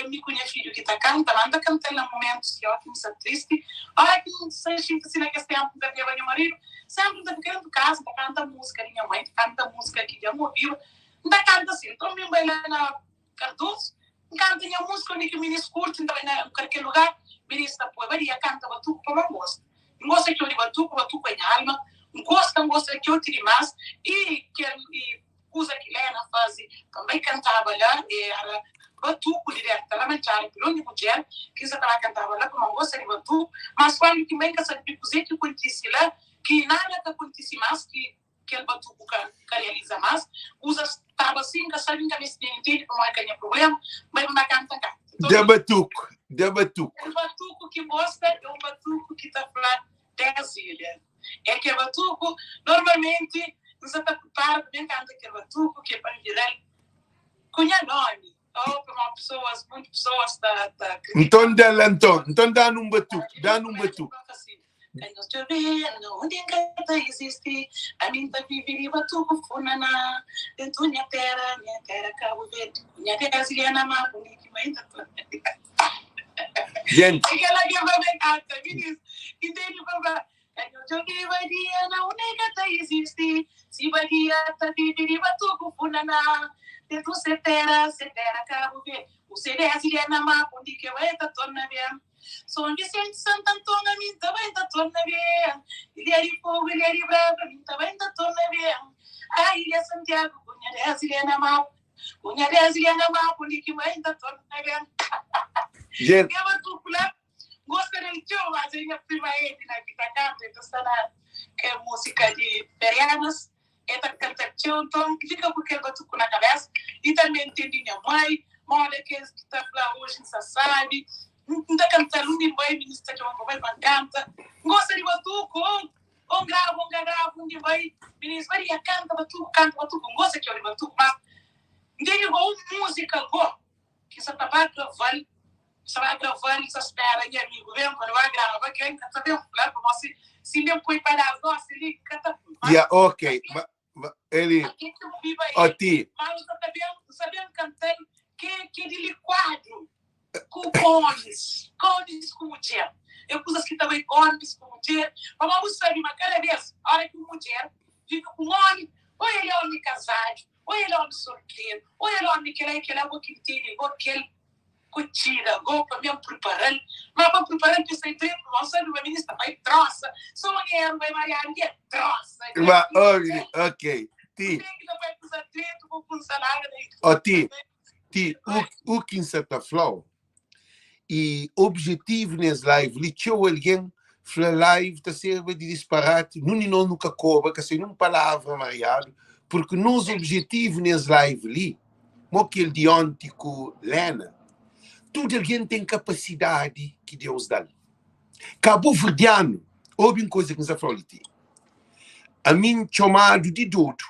Mi ku nha fidju ki ta kanta, ma N ta kanta-l na mumentus ki óki N sta tristi, óra ki N sta xinti si. Na kes ténpu N ta leba nha maridu, sénpri N ta fika déntu kaza, N ta kanta múzika di nha mai, N ta kanta múzika ki dja N obiba, N ta kanta si. Nton, mi N bai la na Cardoso, N kanta nha múzika undi ki minis kurti, N ta bai na kalker lugar, minis ta poi Maria kanta batuku pa N gosta. N gosta txeu di batuku, batuku é nha alma, N gosta, N gosta txeu ti dimás. I kel i Kuza ki Lena faze pa N bai kantaba la éra batuku di Berta la Mantxada, pilon di mudjer ki N sa ta ba kantaba la pamodi N gosta di batuku. Mas kuandu ki N bai N ka sabe di kuzê ki kontise la, ki nada ka kontise más, ki kel batuku ka ka realiza más. Kuza staba si, N ka sabe, N ka meste nen intende pamodi ka nha prubléma. N bai pa N ba kanta, N kanta. Nton, Da batuku, da batuku. Kel batuku ki N gosta é un batuku ki ta fla 10 ilha. É kel batuku, normalmenti N sa ta pripara pa ben kanta kel batuku ki é pa N vira-l ku nha nomi ô pamodi pesoas, monti pesoas ta ta kritika. Nton da-l anton, nton da-nu un batuku, da-nu un batuku. Ka nhos djobe-m na undi N ka ta izisti, ami N ta vive di batuku funaná dentu nha tera, nha tera Kabu Verdi, ku nha 10 ilha na mar, undi ki mai ta torna. Gente. É kel-la ki é pa ben kanta, minis. Intende pa fla, Ka nhos djobe badia na undi ka ta izisti, si badia ta vive di batuku funaná dentu se tera, se tera Kabu Verdi, ku se 10 ilha na mar, undi ke bai ta torna ben. Son Visenti, Santu Anton, ami N ta bai N ta torna ben. Ilha di Fogu, Ilha di Brava, ami N ta bai N ta torna ben. Ah, Ilha Santiagu, ku nha 10 ilha na mar, Ku nha 10 ilha na mar, undi ki bai N ta torna ben. Gente. Nha batuku la, gosta del txeu, mas é nha prima Edna ki ta kanta, e ta sta na kel músika di Perianas, e ta kanta txeu, nton fika ku kel batuku na kabesa. I tanbe N ten di nha mai, moda kes ki ta fla oji N sa sabi, N ta kanta-l undi N bai, minis ta txoma pa bai pa N kanta. N gosta di batuku, o N grava o N ka grava, undi N bai, minis, Maria kanta batuku, kanta batuku, N gosta txeu di batuku, mas N tene go un músika go ki sa ta ba grava-l, sa ba grava-l, sa spera nha amigu ben pa nu ba grava, ke N ka ta ben fla, pamodi si si N ben poi padas gosi li, N ka ta poi. Mas Ya, ok. Ma, ma, eli, ake ki bu biba ó el, ti. mas N sa ta ben, N sa ben kanta-l ke ke di likuadu ku omis, ku omis ku mudjer. É kuzas ki ta bai ku omis ku mudjer, pamodi bu sabe ma kada bes ora ki un mudjer fika ku un omi, ô el é omi kazadu, Ô el ómi solteru, ô el ómi kel-la i kel-la, bo ki N tene go kel kutxida go pa mi N pripara-l. Má pa N pripara-l pa e sai dretu, ma N sabe ma minís ta bai trósa, so un eru bai mariadu ki é trósa, ki é Ma, ki obi, ok, ti. Kuzê ki ta bai kuza dretu bo kunsa larga na Ó ti, ti, u, u ki N sa ta fla-u, i objetivu nes live li, txeu algen fla live ta serba di disparati, nun di nos nu ka koba, ka sai nun palavra mariadu, purki nos objetivu nes live li, mo kel di onti ku Lena, tudu algen ten kapasidadi ki Deus da-l. Kabuverdianu, obi un kuza ki N sa fla-u li ti. Ami N txomadu di dodu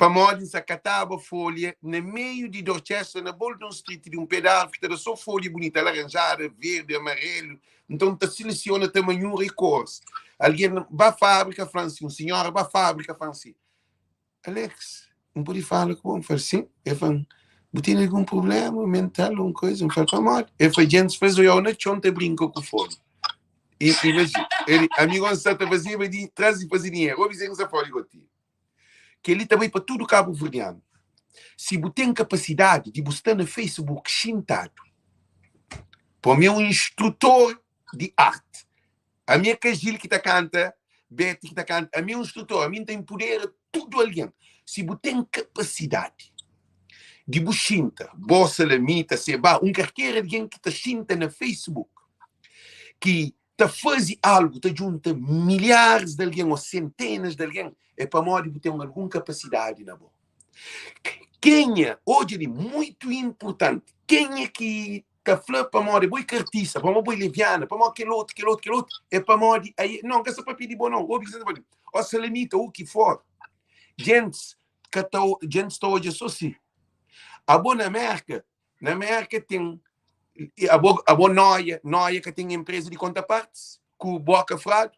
pamodi N sa kataba folha na meiu di Dorchester, na Bolton Street, di un pé di arvi ki ta da so folha bunitu, alaranjada, verdi, amarelu. Nton, N ta selesiona tamanhura i koris. Algen ba fábrika fla-m si, un sinhora ba fábrika fla-m si, Alex, N pode fala ku bo? N fla, sin. El fla-m, bu tene algun prubléma mental, un koisa? N fla, pamodi? El fla, djentis faze oiau na txon ta brinka ku folha. I, imajina, el, amigu N sa ta fazeba di tras di faze dinheru. Obi ze ki N sa fla di goti. Kel-li ta bai pa tudu kabuverdianu. Si bu ten kapasidadi di bu sta na Facebook xintadu, pa mi é un instrutor di arti. Ami é ka Gil ki ta kanta, Betty ki ta kanta, ami é un instrutor, ami N ta inpudera tudu algen. Si bu ten kapasidadi di bu xinta, bo Salamita, Seba, un karker algen ki ta xinta na Facebook, ki ta faze algu, ta djunta milharis di algen ô sentenas di algen, é pamodi bu ten algun kapasidadi na bo. Kenha, odja li, muitu inpurtanti, kenha ki ta fla pamodi bo é ka artista, pamodi bo é leviana, pamodi kel otu, kel otu, kel otu, é pamodi aí, não, ka sa papia di bo não, obi ki sa papia, ó salamita, o ki for, gentis ka ta, gentis ta odja so si. Abo na Merka, na Merka ten, abo, abo noia, noia ka ten empresa di konta partes, ku boka fradu,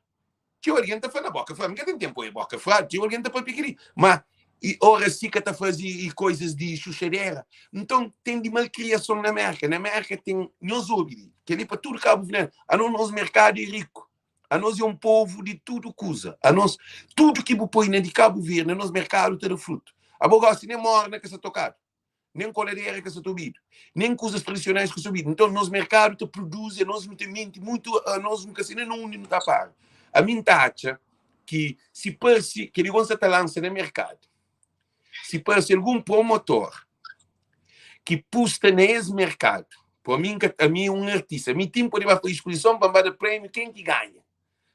Txeu algen ta fla na boka fradu, N ka ten tenpu obi boka fradu. Txeu algen ta papia kel-li, má i Oracy ka ta faze i koizas di xuxadera. Nton, ten di malkriason na Mérka. Na Mérka ten, nhos obi li, kel-li pa tudu kabuverdianu, anos nos merkadu é riku, anos é un povu di tudu kuza, anos, tudu ki bu poi na di Kabu Verdi na nos merkadu ta da frutu. Abo gosi nen morna ka sa tokadu. nen koladera ka sa ta obidu, nen kuzas tradisionais ka sa obidu. Nton, nos merkadu ta produzi, anos nu ta minti mutu, anos nu ka sabe nen na undi nu ta para. Ami N ta atxa ki si parse, kel li sa ta lansa na merkadu, si parse algun promotor ki pusta na es merkadu, po ami N ka, ami é un artista, ami ti N pode ba faze ispozison pa N ba da prémiu ken ki ganha.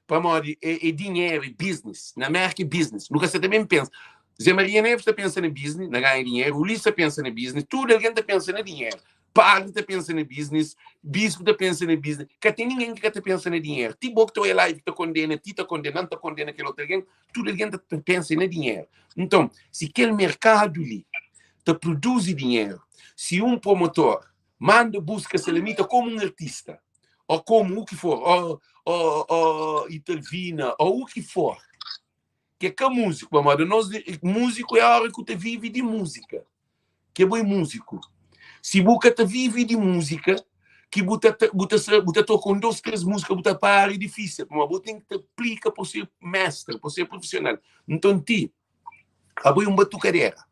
Pamodi é dinheru, é business. Na Merka é business. Nu ka sa ta ben pensa. Zé Maria Neves ta pensa na business, na ganha dinheru. Ulisses ta pensa na business. Tudu algen ta pensa na dinheru. Padri ta pensa na business. Bispu ta pensa na business. Ka ten ningen ki ka ta pensa na dinheru. Ti bo ki ta oia live ta kondena, ti ta kondena-m, ta kondena kel otu algen. Tudu algen ta pensa na dinheru. Nton, si kel merkadu li ta produzi dinheru, si un promotor manda buska Salamita komu un artista, ou komu u ki for, ou, ou, ou Italvina, ou u ki for, ki é ka múziku, pamodi nos múziku é ora ki u ta vive di múzika, ki bo é múziku. Si bu ka ta vive di múzika, ki bu ta, bu ta, bu ta toka un, dos, três múzika, bu ta para, é difísil, pamodi bu ten ki ta aplika pa bu ser mestre, pa bu ser profissional. Nton ti, Abo é un batucadera.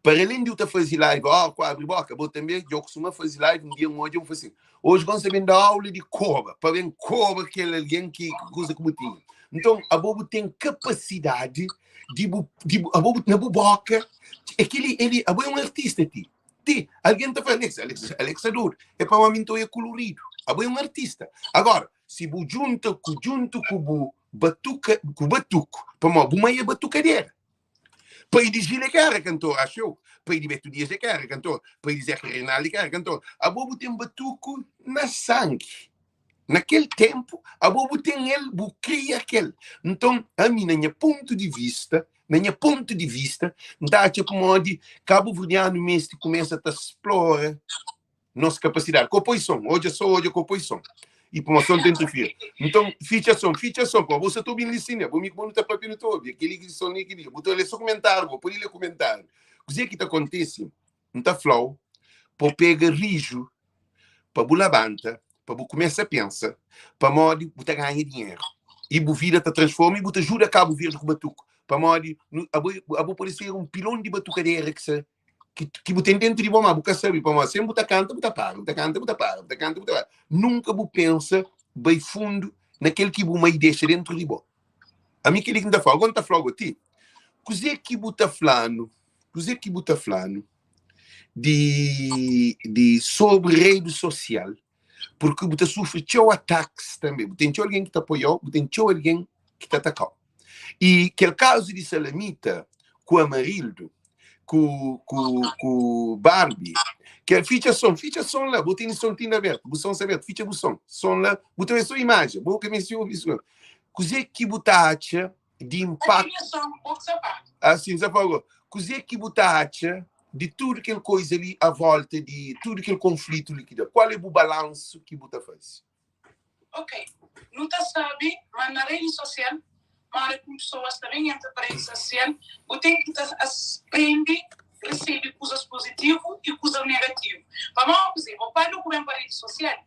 Para além de eu ta faze live, ó, ku abre boca, bo também, eu costuma fazer live, um dia um hoje eu vou assim. Hoje quando você vem dar aula de cobra, para bem cobra aquele alguém que coisa como tinha. Então, abo bu tem capacidade de bu, de bu, abo bu, na bu boca, aquele, ele, abo é um artista, ti. Ti, alguém tá falando, Alex, Alex, Alex é doido. É para o homem então é colorido. Abo é um artista. Agora, se bu junta ku junto ku bu batuka ku batuku pamodi bu mãe é batukadeira pai di Gil é ka era kantor acho eu pai di Beto Dias é ka era kantor pai di Zeca Reinaldo é ka era kantor abo bu ten batuku na sangi na kel tempu abo bu ten el bu kria kel nton ami na nha pontu di vista na nha pontu di vista N ta atxa pamodi kabuverdianu meste kumesa ta splora nos kapasidadi. Ko poi son, odja so odja ko poi son. I puma son ta interfira. Nton, fitxa son, fitxa son, pô, bo sa ta obi-m li sin, né? Bo mi ku bo nu ta papia, nu ta obi. Keli ki son li, keli. Bu ta lê so kumentáriu, bo pode lê kumentáriu. Kuzê ki ta kontise? N ta fla-u pa bu pega riju, pa bu labanta, pa bu kumesa pensa, pamodi bu ta ganha dinheru i bu vida ta transforma i bu ta juda Kabu Verdi ku batuku. Pamodi nu, abo, abo pode ser un pilon di batukadera ki sa ki, ki bu ten dentu di bo, ma bu ka sabe, pamodi sen bu ta kanta, bu ta para, bu ta kanta, bu ta para, bu ta kanta, bu ta para. Nunka bu pensa bai fundu na kel ki bu mai dexa dentru di bo. Ami kel-li ki N ta fla, agora N ta fla go ti, kuzê ki bu ta fla-nu, kuzê ki bu ta fla-nu di, di sobri redi sosial, purki bu ta sufri txeu atakis tanbe, bu ten txeu algen ki ta apoia-u, bu ten txeu algen ki ta ataka-u. I kel kazu di Salamita ku Amarildo, ku, ku, ku Barbie, kel fitxa son, fitxa son la, bu tene son tinda abertu, bu son sta abertu, fitxa bu son, son la, bu ta obi so imajen, bo ka meste obi son. Kuzê ki bu ta atxa di inpaktu. Asin, sa favor. Kuzê ki bu ta atxa di tudu kel koiza li a volta di tudu kel konflitu li ki da? Kual é bu balansu ki bu ta faze? Ok, nu ta sabe ma na redi sosial, ma ora ki un pesoa sta ben entra pa redi sosial, bu ten ki ta prende resebe kuzas puzitivu i kuzas negativu. Pamodi kuzê? Bo pâpia ku ben pa redi sosial,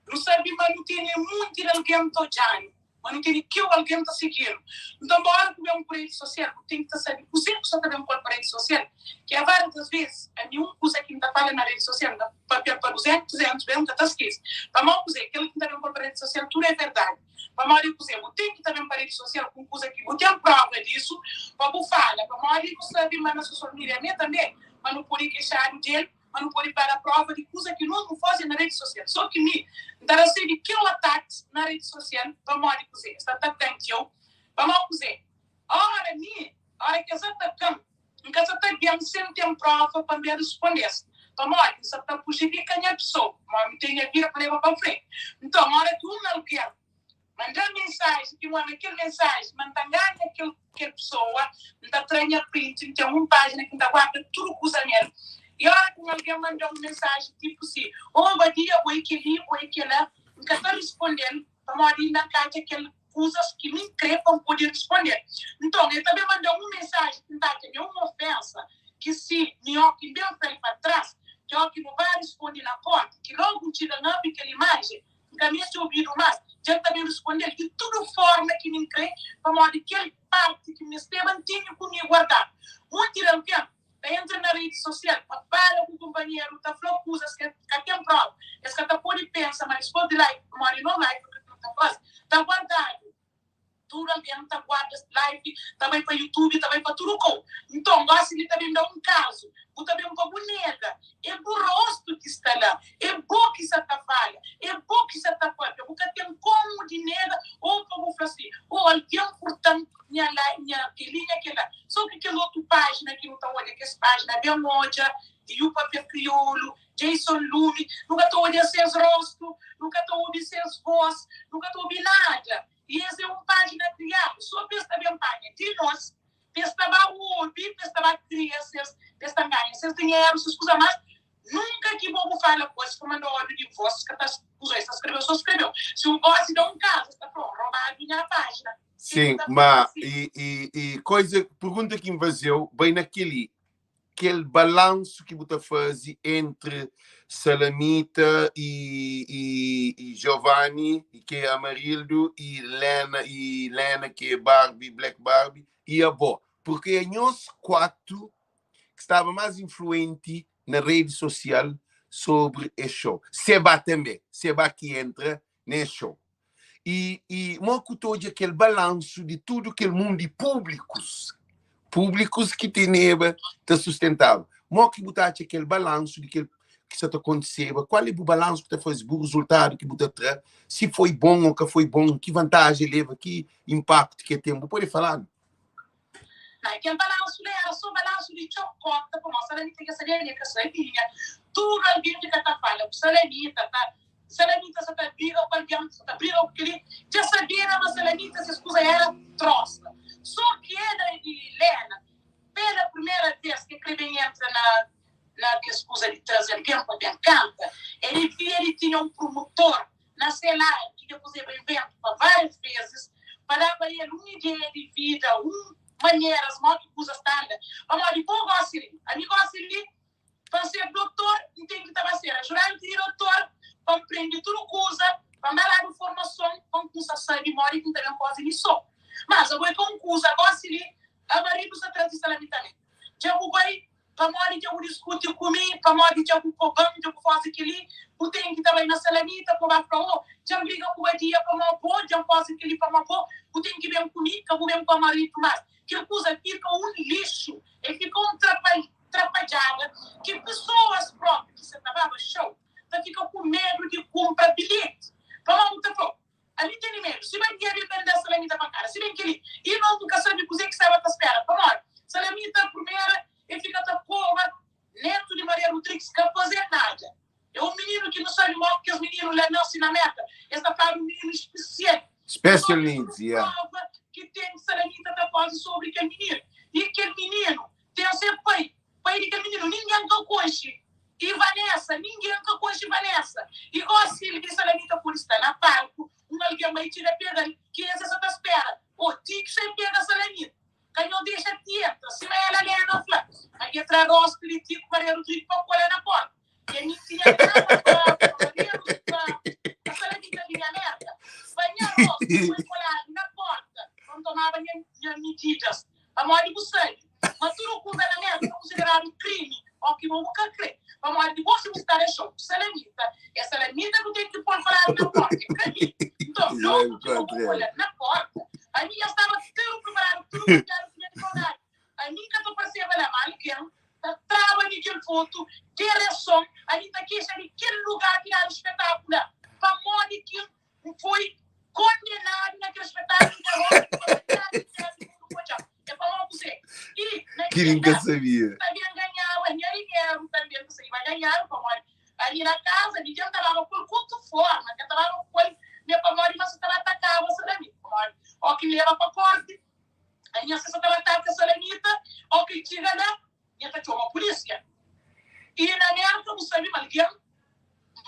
nu sabe ma nu tene munti di algen ta odja-nu, ma nu tene txeu algen ta sigi-nu. Nton, ba ora ku ben ku redi sosial, bu ten ki ta sabe kuzê ku sta ta ben ku el pa redi sosial. Ki a várias das vezis, ami un kuza ki N ta fala na redi sosial, N ta papia pa 200, 300 bes, N ka ta skese. Pamodi kuzê? Kel ki N ta ben poi pa redi sosial tudu é verdadi. Pamodi kuzê? Bu ten ki ta ben pa redi sosial ku un kuza ki bu ten prova disu pa bu fala. Pamodi nu sabe ma na sosial media mi tanbe, ma nu pode kexadu di el, ma nu pode para prova di kuza ki nos nu faze na redi sosial. So ki mi, N ta rasebe txeu atakis na redi sosial pamodi kuzê? Es ta atakan txeu. Pamodi kuzê? Ora mi, ora ki es atakan, N ka sa ta ben sen ten prova pa N ben responde-s. Pamodi N sa ta prujudika nha pesoa, pamodi N ten nha vida pa leba pa frenti. Nton, ora ki un algen manda-m mensaji ki manda kel mensaji ma N ta ngana kel kel pesoa, N ta tra nha print, N ten un pájina ki N ta guarda tudu kuza nel. I ora ki un algen manda-m un mensaji tipu si, Ô, Badia, bo é kel-li, bo é kel-la, N ka ta responde-l, pamodi inda N ka atxa kel kuzas ki mi N krê pa N pode responde-l. Nton, el ta ben manda-m un mensaji ki N ta atxa ma é un ofénsa, ki si mi óki N ben fla-l pa tras, ki óki nu ba responde na kórti, ki lógu N txiga N abri kel imajen, N ka meste obidu más, dja N ta ben responde-l di tudu fórma ki mi N krê, pamodi kel párti ki N mesteba N tene ku mi guardadu. Monti di algen ta entra na redi sosial pa fala ku kunpanheru, ta fla kuzas ki ka ten próva. Es ka ta pode pensa ma dispôs di live, pamodi nos live ki nu ta faze ta guardadu. Tudu algen ta guarda es live, ta bai pa youtube, ta bai pa tudu kau. Nton, gosi li ta ben da un kazu, bu ta ben pa bu nega, é bu rostu ki sta la, é bo ki sa ta fala, é bo ki sa ta papia, bu ka ten komu di nega ou pa bu fla si, oh algen furta-m nha live, nha keli, nha kela. So ki kel otu pajina ki nu ta odja, kes pajina ben odja, di You Papia Kriolu, Jason Lumi, nu ka ta odja ses rostu, nu ka ta obi ses vos, nu ka ta obi nada. I es é un pájina kriadu sô pa es ta ben panha di nos, pa es ta ba obi, pa es ta ba kria ses, pa es ta nganha ses dinheru, ses kuza. Mas nunka ki bo bu fala ku es, pa manda ódiu di vos, ka ta kuza, es ta skrebeu, sô skrebeu. Si un gosi da un kazu, es ta fla, robadu nha pájina. Sim, ma i, i, i koiza, pergunta ki N faze-u bai na kel-li. Kel balansu ki bu ta faze entri Salamita i, i, i Giovanni, i ki é Amarildo, i Lena, i Lena ki é Barbie, Black Barbie, i abo. Porque é nhos 4 ki staba más influenti na redi sosial sobri es show. Seba tanbe, Seba ki entra nes show. I, i mo ku ta odja kel balansu di tudu kel mundu i públikus, públikus ki teneba ta sustentaba. Mo ki bu ta atxa kel balansu di kel ki sa ta kontiseba? Kual é bu balansu ki ta faze, bu rezultadu ki bu ta tra, si foi bon ou ka foi bon, ki vantaji el leva, ki inpaktu ki el ten? Bu pode fala-nu? Na kel balansu la era so balansu di txokota, pamodi Salamita ka sabia mi, ka sabia. Tudu algen fika ta fala ku Salamita, ta Salamita sa ta briga ku algen, sa ta briga ku kel-li. Dja sabia ma Salamita ses kuza era trosa. So ki ela i Lena, pela primera vez ki kre ben entra na na kes kuza di traze algen pa ben kanta, el devia di tinha un promotor na se ladu ki dja fazeba iventu pa várias vezis pa daba el un ideia di vida, un maneras mo ki kuzas ta anda. Pamodi bo gosi li, ami gosi li, pa N ser dotor, N ten ki ta ba ser ajudanti di dotor pa N prende tudu kuza, pa N ba dadu formason pa N kumsa sabe modi ki N ta ben faze mi so. Mas abo é ka un kuza gosi li, Amaridu sta tras di Salamita-me. Dja bu bai Pamodi dja bu diskuti ku mi? Pamodi dja bu koba-m? Dja bu faze kel-li? Bu ten ki ta bai na Salamita pa ba fla, Ô, dja N briga ku Badia pamodi bo, dja N faze kel-li pamodi bo. Bu ten ki ben ku mi, ka bu ben ku Amaritu más. Kel kuza fika un lixu, el fika un trapadjada ki pesoas própi ki sa ta baba xou ta fika ku medu di kunpra bilheti. Pamodi bu ta fla, Ami N tene medu, si Badia ben ta N da Salamita pankada. Si ben kel-li, i nos nu ka sabe kuzê ki staba ta spera. Pamodi Salamita primera e fika ta koba netu di Maria Rodrigues ka faze nada. É un mininu ki nu sabe modi kes mininu la nase na Merka. Es ta fladu un mininu spesial. Special needs, yeah. Prova ki ten Salamita ta faze sobri kel mininu. I kel mininu ten se pai. Pai di kel mininu ningen ka konxe. I Vanessa, ningen ka konxe Vanessa. I gosi li Salamita pode sta na palku, un algen bai txiga pega-l, ki es sa ta spera. O ti ki sai pega Salamita. Ka nho dexa ti entra. Sima ela Lena fla, ma ke tra rostu di Tiku Maria Rodrigo pa kola na porta. E mi tinha nada pa Maria pa pa Salamita binha Merka. Pa nha rostu foi koladu na porta pa N tomaba nha nha mididas. Pamodi bu sabe ma tudu kuza na Merka ta konsideradu krimi o ki bo bu ka kre. Pamodi bo si bu sta da xou ku Salamita, e Salamita ku ten ki pol koladu na porta, e ka mi. Nton, logu ki bo bu kola na porta, ami dja staba tudu preparadu, tudu papiadu ku nha advogadu. Ami ka ta parseba la, ma algen ta traba mi kel fotu de reason. Ami ta kexa di kel lugar ki dadu spetakulu la, pamodi ki N foi kondenadu na kel spetakulu di rock pa metadi di ténpu di mundu odja. É pamodi kuzê? I na Ki kel nunka la, sabia. N ta ben ganhaba nha dinheru tanbê. N ta saíba ganhadu pamodi ali na kaza di dja N ta baba ku el ku otu forma. N ka ta baba ku el mê pamodi ma sa ta ba atakaba Salamita. Pamodi óki N leba pa korti, a nha sa ta ba ataka Salamita. Óki N txiga la, nha ta txoma pulísia. I na Mérka bu sabe ma algen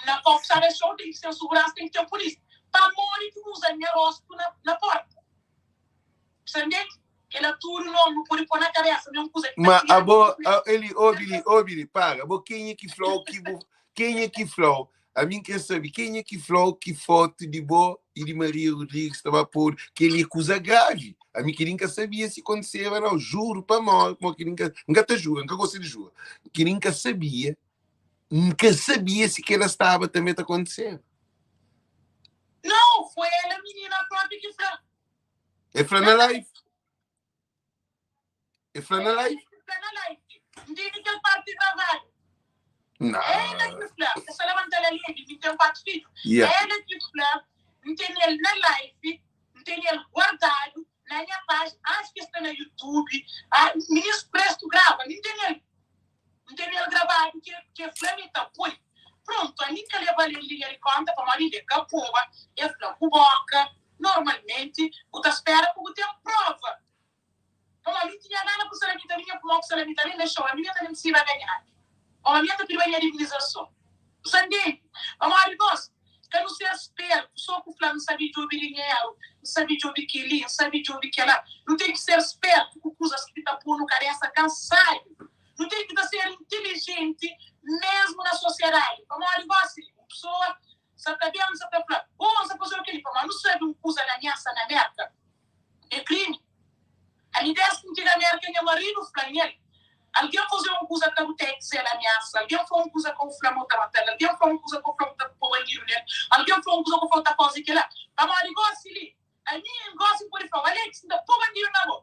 na kau ki sta da xou ten ki ten suguransa, ten ki ten pulísia. Pamodi ki bu uza nha rostu na porta? Bu sabe ntende? Kela tudu no nu pode pô na kabésa ma é un kuza ki ta Ma kria abo, nu. a, eli, obi li, obi li, para. Abo kenha ki fla-u ki bu, kenha ki fla-u? Ami N kre sabe kenha ki fla-u ki fotu di bo i di Maria Rodrigues ta ba podu. Kel-li é kuza gravi. Ami kel-li N ka sabia si kontiseba nau. Juru pa móre mo kel-li N ka, N ka ta jura, N ka gosta di jura. Kel-li N ka sabia, N ka sabia si kel-la staba tanbe ta kontiseba. Nau, foi ela minina propi ki fla. E fla na live. E fla na live. Fla na live. N tene kel parti gravadu. Não. Ela ki fla, é só levanta la lei, mi ten 4 fidju. Yeah. Ela ki fla, N tene el na live, N tene el guardadu na nha página, acho que está na YouTube. Ah, ministro presto grava, mi tene el. N tene el gravadu ki ki e fla mi ta poi. Pronto, ami ka leba el linha di konta pamodi inda e ka poba, e fla ku boka. Normalmenti bu ta spera pa bu ten prova. Pamodi mi tinha gana ku Salamita minha kuma ku Salamita ben dexau ami nha ta ben psiba ganhadu. Pamodi mi nha ta pidiba nha indemnizason. Bu sa ntende? Pamodi gos ka nu ser spertu so ku fla N sabe djobe dinheru, N sabe djobe keli, N sabe djobe kela. Nu ten ki ser spertu ku kuzas ki ta ponu kabesa kansadu. Nu ten ki ta ser intilijenti mesmu na sosiedadi. Pamodi gosi un pesoa sa ta ben sa ta fla, Oh, N sa faze-u keli. Pamodi nu sabe un kuza na ameasa na Merka é krimi. Ami des ki N txiga Merka nha maridu fla-m el, Algen faze un kuza ka bu tex el amiasa, algen fla un kuza ka bu fla ma bu ta mata-l, algen fla un kuza ka bu fla ma bu ta pô bandidu nel, algen fla un kuza ka bu fla ma bu ta faze kila. Pamodi gosi li, ami gosi N pode fla-u, Alex, N ta pô bandidu na bo.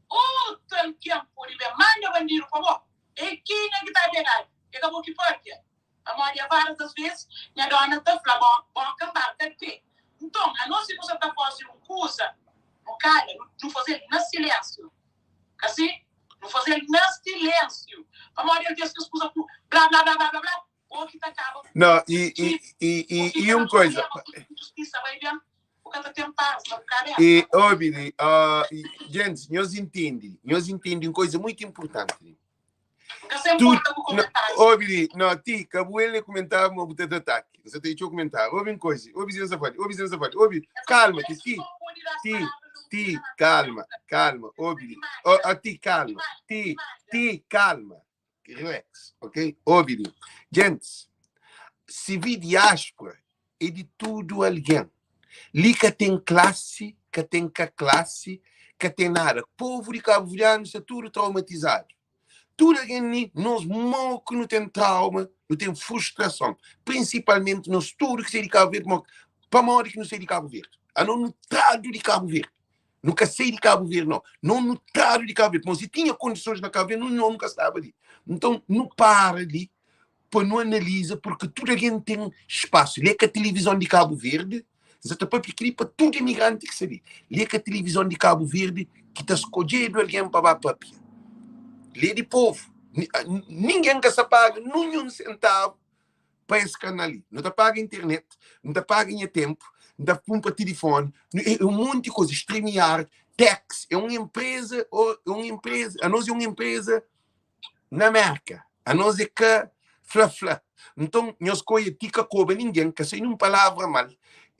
Otu algen pode ben manda bandidu pa bo. É kenha ki ta pegadu? É ka bo ki pâpia. Pamodi a várias das vezes nha dona ta fla, Bo, boka nbarka pé. Nton, anos si nu sa ta faze un kuza, nu kala, nu faze-l na silénsiu. Ka si? Nu faze-l na silénsiu. Pamodi alvês kes kuza ku bla bla bla bla bla bla, bo ki ta kaba ku Não, e, e, txipi, e, bu e, fika e na um coisa. prubléma, ku injustisa bai ben, bu ka ta ten pas na bu kabésa. E, oh, Billy, gente, nós entende, nós entende uma coisa muito importante. N ka sa Tu, inporta ku não, komentárius. oh, Billy, não, ti, cabo ele comentar, mas botar ataque. Você tem que comentar. Ouve uma coisa, ouve Zé Safari, ouve Zé Safari, ouve, Es calma, es ti, só pode dar as ti, palavras na ti, na calma, cabeça. calma, Ti ouve, oh, manda, ah, ti, ti calma, manda, ti ti, manda. ti, calma, relax, ok? Ouve, gente, se vi diáspora é de tudo alguém. Li ka tem classe, ka tem ka classe, ka tem nada. Povo de Cabo Verdeano está tudo traumatizado. Tudo alguém li, nós mo que não tem trauma, não tem frustração. Principalmente nós tudo que sei de Cabo Verde, para mori que não sei de Cabo Verde. A não no trado de Cabo Verde. Nunca sei de Cabo Verde, não. Não no trado de Cabo Verde. Mas se tinha condições na Cabo Verde, não, não, nunca estava ali. Então, não para ali para não analisa, porque tudo alguém tem espaço. Lê que a televisão de Cabo Verde, Zé ta papia kli pa tudo imigrante que sabe. Lê que a televisão de Cabo Verde que ta escolhendo alguém para papia. Lê de povo. Ninguém que se paga nenhum centavo para esse canal ali. Não ta paga internet, não ta paga nha tempo, N ta pun pa tilifoni. É un monti koza. StreamYard, Tex, é un enpreza, é un enpreza, anos é un enpreza na Merka. Anos é ka fla-fla. Nton, nhos koia ti ka koba ningen, ka sai nun palavra mal.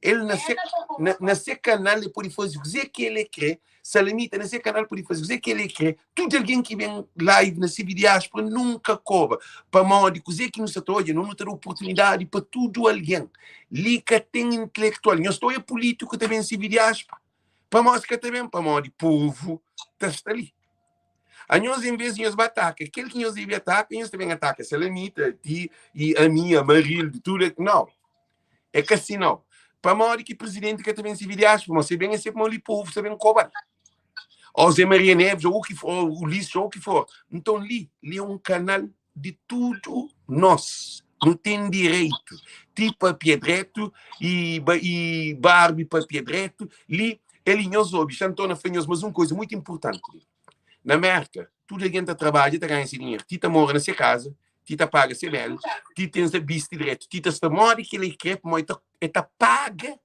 El na se, na, na se kanal el pode faze kuzê ki el krê. Salamita na se kanal pode faze kuzê ki el krê. Tudu algen ki ben live na CV Diáspora nunka koba. Pamodi kuzê ki nu sa ta odja, nu nu ta da oportunidadi pa tudu algen. Li ka ten intelektual. Nhos ta odja pulítiku ta ben CV Diáspora? Pamodi ka ta ben? Pamodi povu ta sta li. Anhos en vez di nhos ba ataka kel ki nhos debe ataka, nhos ta ben ataka Salamita, ti i ami, Amarildo, tudu. Nau, é ka si nau. Pamodi ki presidenti ka ta ben sirbi di aspa? Pamodi se ben é se pamodi li povu sta ben koba-l. Ou Zé Maria Neves, ou o ki for, ou Ulisses, ou o ki for. Nton li, li é un kanal di tudu nos. Nu ten direitu ti papia dretu i, i Barbie papia dretu. Li, el i nhos obi, Xantona fla nhos mas un koza muitu inpurtanti li. Na Merka, tudu algen ta trabadja, ta ganha se dinheru, ti ta mora na se kaza, ti ta paga se bel, ti ten se bisti dretu, ti ta sta modi ki el kre, pamodi el ta paga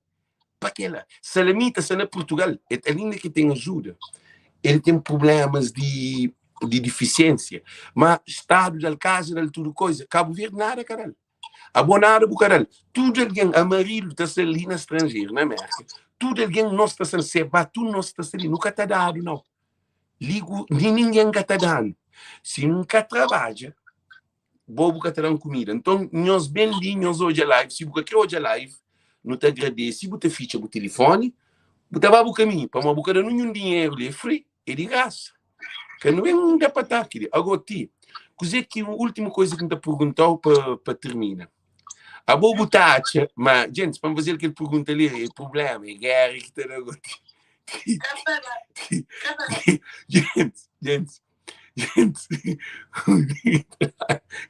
pa kela. Salamita sta na Portugal, el ainda ki ten ajuda, el ten problemas di di difisiênsia, ma stadu dal kaza, dal tudu koza. Kabu Verdi nada ka dal. Abo nada bu ka dal. Tudu algen, Amarildo ta sta li na stranjeru, na Merka, tudu algen nos ta sta li, Seba, tudu nos ta sta li, nu ka ta dadu nau. Li ku ningen ka ta danu. Si N ka trabadja, bo bu ka ta dan kumida. Nton, nhos ben li, nhos odja live. Si bu ka kre odja live, nu ta agradese, bu ta fitxa bu tilifoni, bu ta ba bu kaminhu, pamodi bu ka da ninhun dinheru li, é free, é di grasa. Ka nu ben da pataki li. Ago ti, kuzê ki últimu koza ki N ta perguntau pa, pa tirmina? Abo bu ta atxa ma, gentis, pa N faze-l kel pergunta li, é prubléma, é géra ki ta da ago ti. Ti, ti, ti, gentis, gentis, gentis,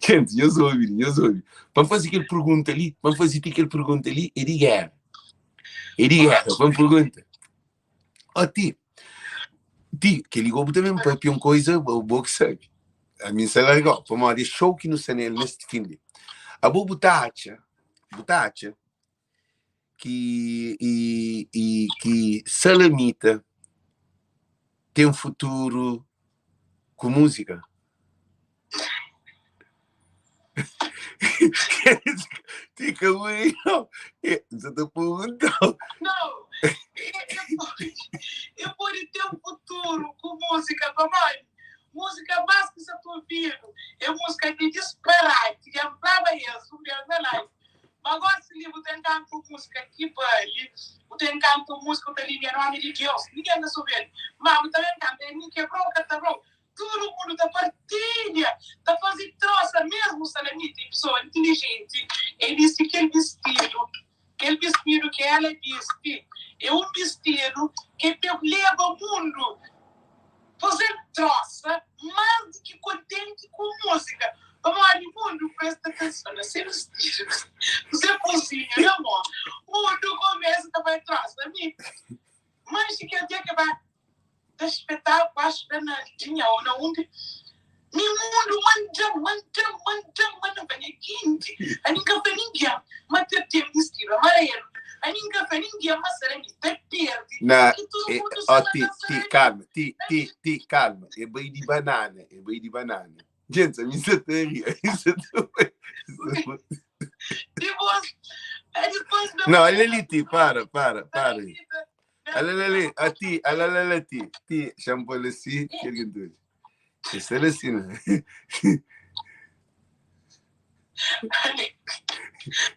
gentis, nhos obi li, nhos obi. Pa N faze kel pergunta li, pa N faze ti kel pergunta li, é di géra. É di géra, pa N pergunta. Ó ti, ti, kel-li gó bu ta ben papia un koza, bo, bo ki sabe. Ami N sta larga-u, pamodi é xou ki nu sta nel nesti fin li. Abo bu ta atxa, bu ta atxa ki i, i ki Salamita ten futuru ku múzika? Tika ui, não. Você tá perguntando. Não, eu pode ter um futuro com música, mamãe. Música mais que você tá ouvindo é música de disparate, de amplava isso, na live. Mas agora se livro tem canto música que vale, tem canto música tem linha nome de Deus, ninguém tá sabendo. Mas também canta, é nem quebrou, catarou. Tudu mundu ta partilha, ta faze trosa, mesmu Salamita e pesoa intilijenti, el bisti kel bistidu, kel bistidu ki ela bisti e un bistidu ke pe leba mundu faze-l trosa mas di ki kontenti ku musika, pamodi mundu presta atenson na se bistidu, ku se pozinhu na mo, mundu kumesa ta fai trosa, mi manxi kel dia ke ba ta spetáku acho da na dinha ou na undi mi mundu manda-m manda-m manda-m manda-m pa nha ginti ami n ka fla ningen ma ta ten bistidu amarelu ami n ka fla ningen ma sera mi ta perde Na, ki tudu e, mundu ó, sta na ti, dansa ti, na mi calma, ti, ti, ti, calma. É bai di banana, é bai di banana. Gente, a mim só tá ri, a mim só tá Depois, depois Não, olha ali, ti, para, para, para aí. Alalali, a ti, alalala, ti, ti, xa-m pô-l asi, kel ki N ta odja. É sta-l asi, né?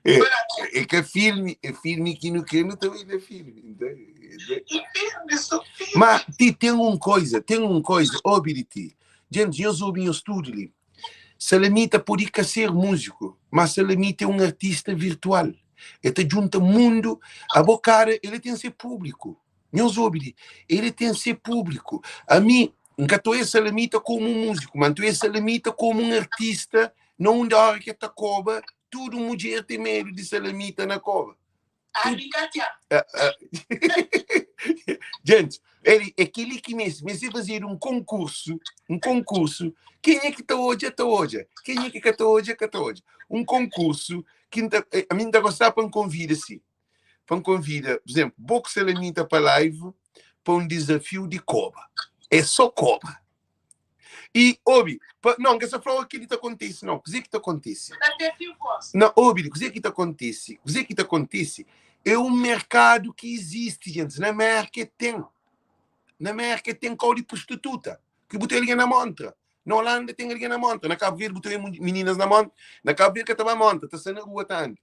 É, é ka filmi, é filmi ki nu kre, nu ta bai na filmi. Então, Ma ti ten un koisa, ten un koisa, obi di ti. Gente, nhos obi nhos tudu li. Salamita pode ka ser múziku, mas Salamita é un artista virtual. El ta djunta mundu. Abo kara, ele ten se públiku. Nhos obi li, ele ten se públiku. Ami, N ka ta oia Salamita komu un múziku, ma N ta oia Salamita komu un artista na undi óra ki el ta koba, tudu mudjer ten medu di Salamita na koba. Gente, ele, é kel-li ki meste. Meste fazedu un konkursu, un konkursu. Kenha ki ta odja, ta odja. Kenha ki ka ta odja, ka ta odja. Un konkursu ki N ta, ami N ta gostaba pa N konvida si. Pa N konvida, por exemplo, bo ku Salamita pa live pa un dizafiu di koba. É só koba. I obi, pa, não, N ka sa fla kel-li ta kontise, não. Kuzê ki ta kontise? Não, obi, kuzê ki ta kontise? Kuzê ki ta kontise? É un merkadu ki izisti, gentis. Na Mérka ten. Na Mérka ten kau di prostituta, ki bu ten algen na montra. Na Holanda ten algen na montra. Na Kabu Verdi bu ta obi mininas na montra. Na Kabu Verdi ka ta ba montra, ta sta na rua ta anda.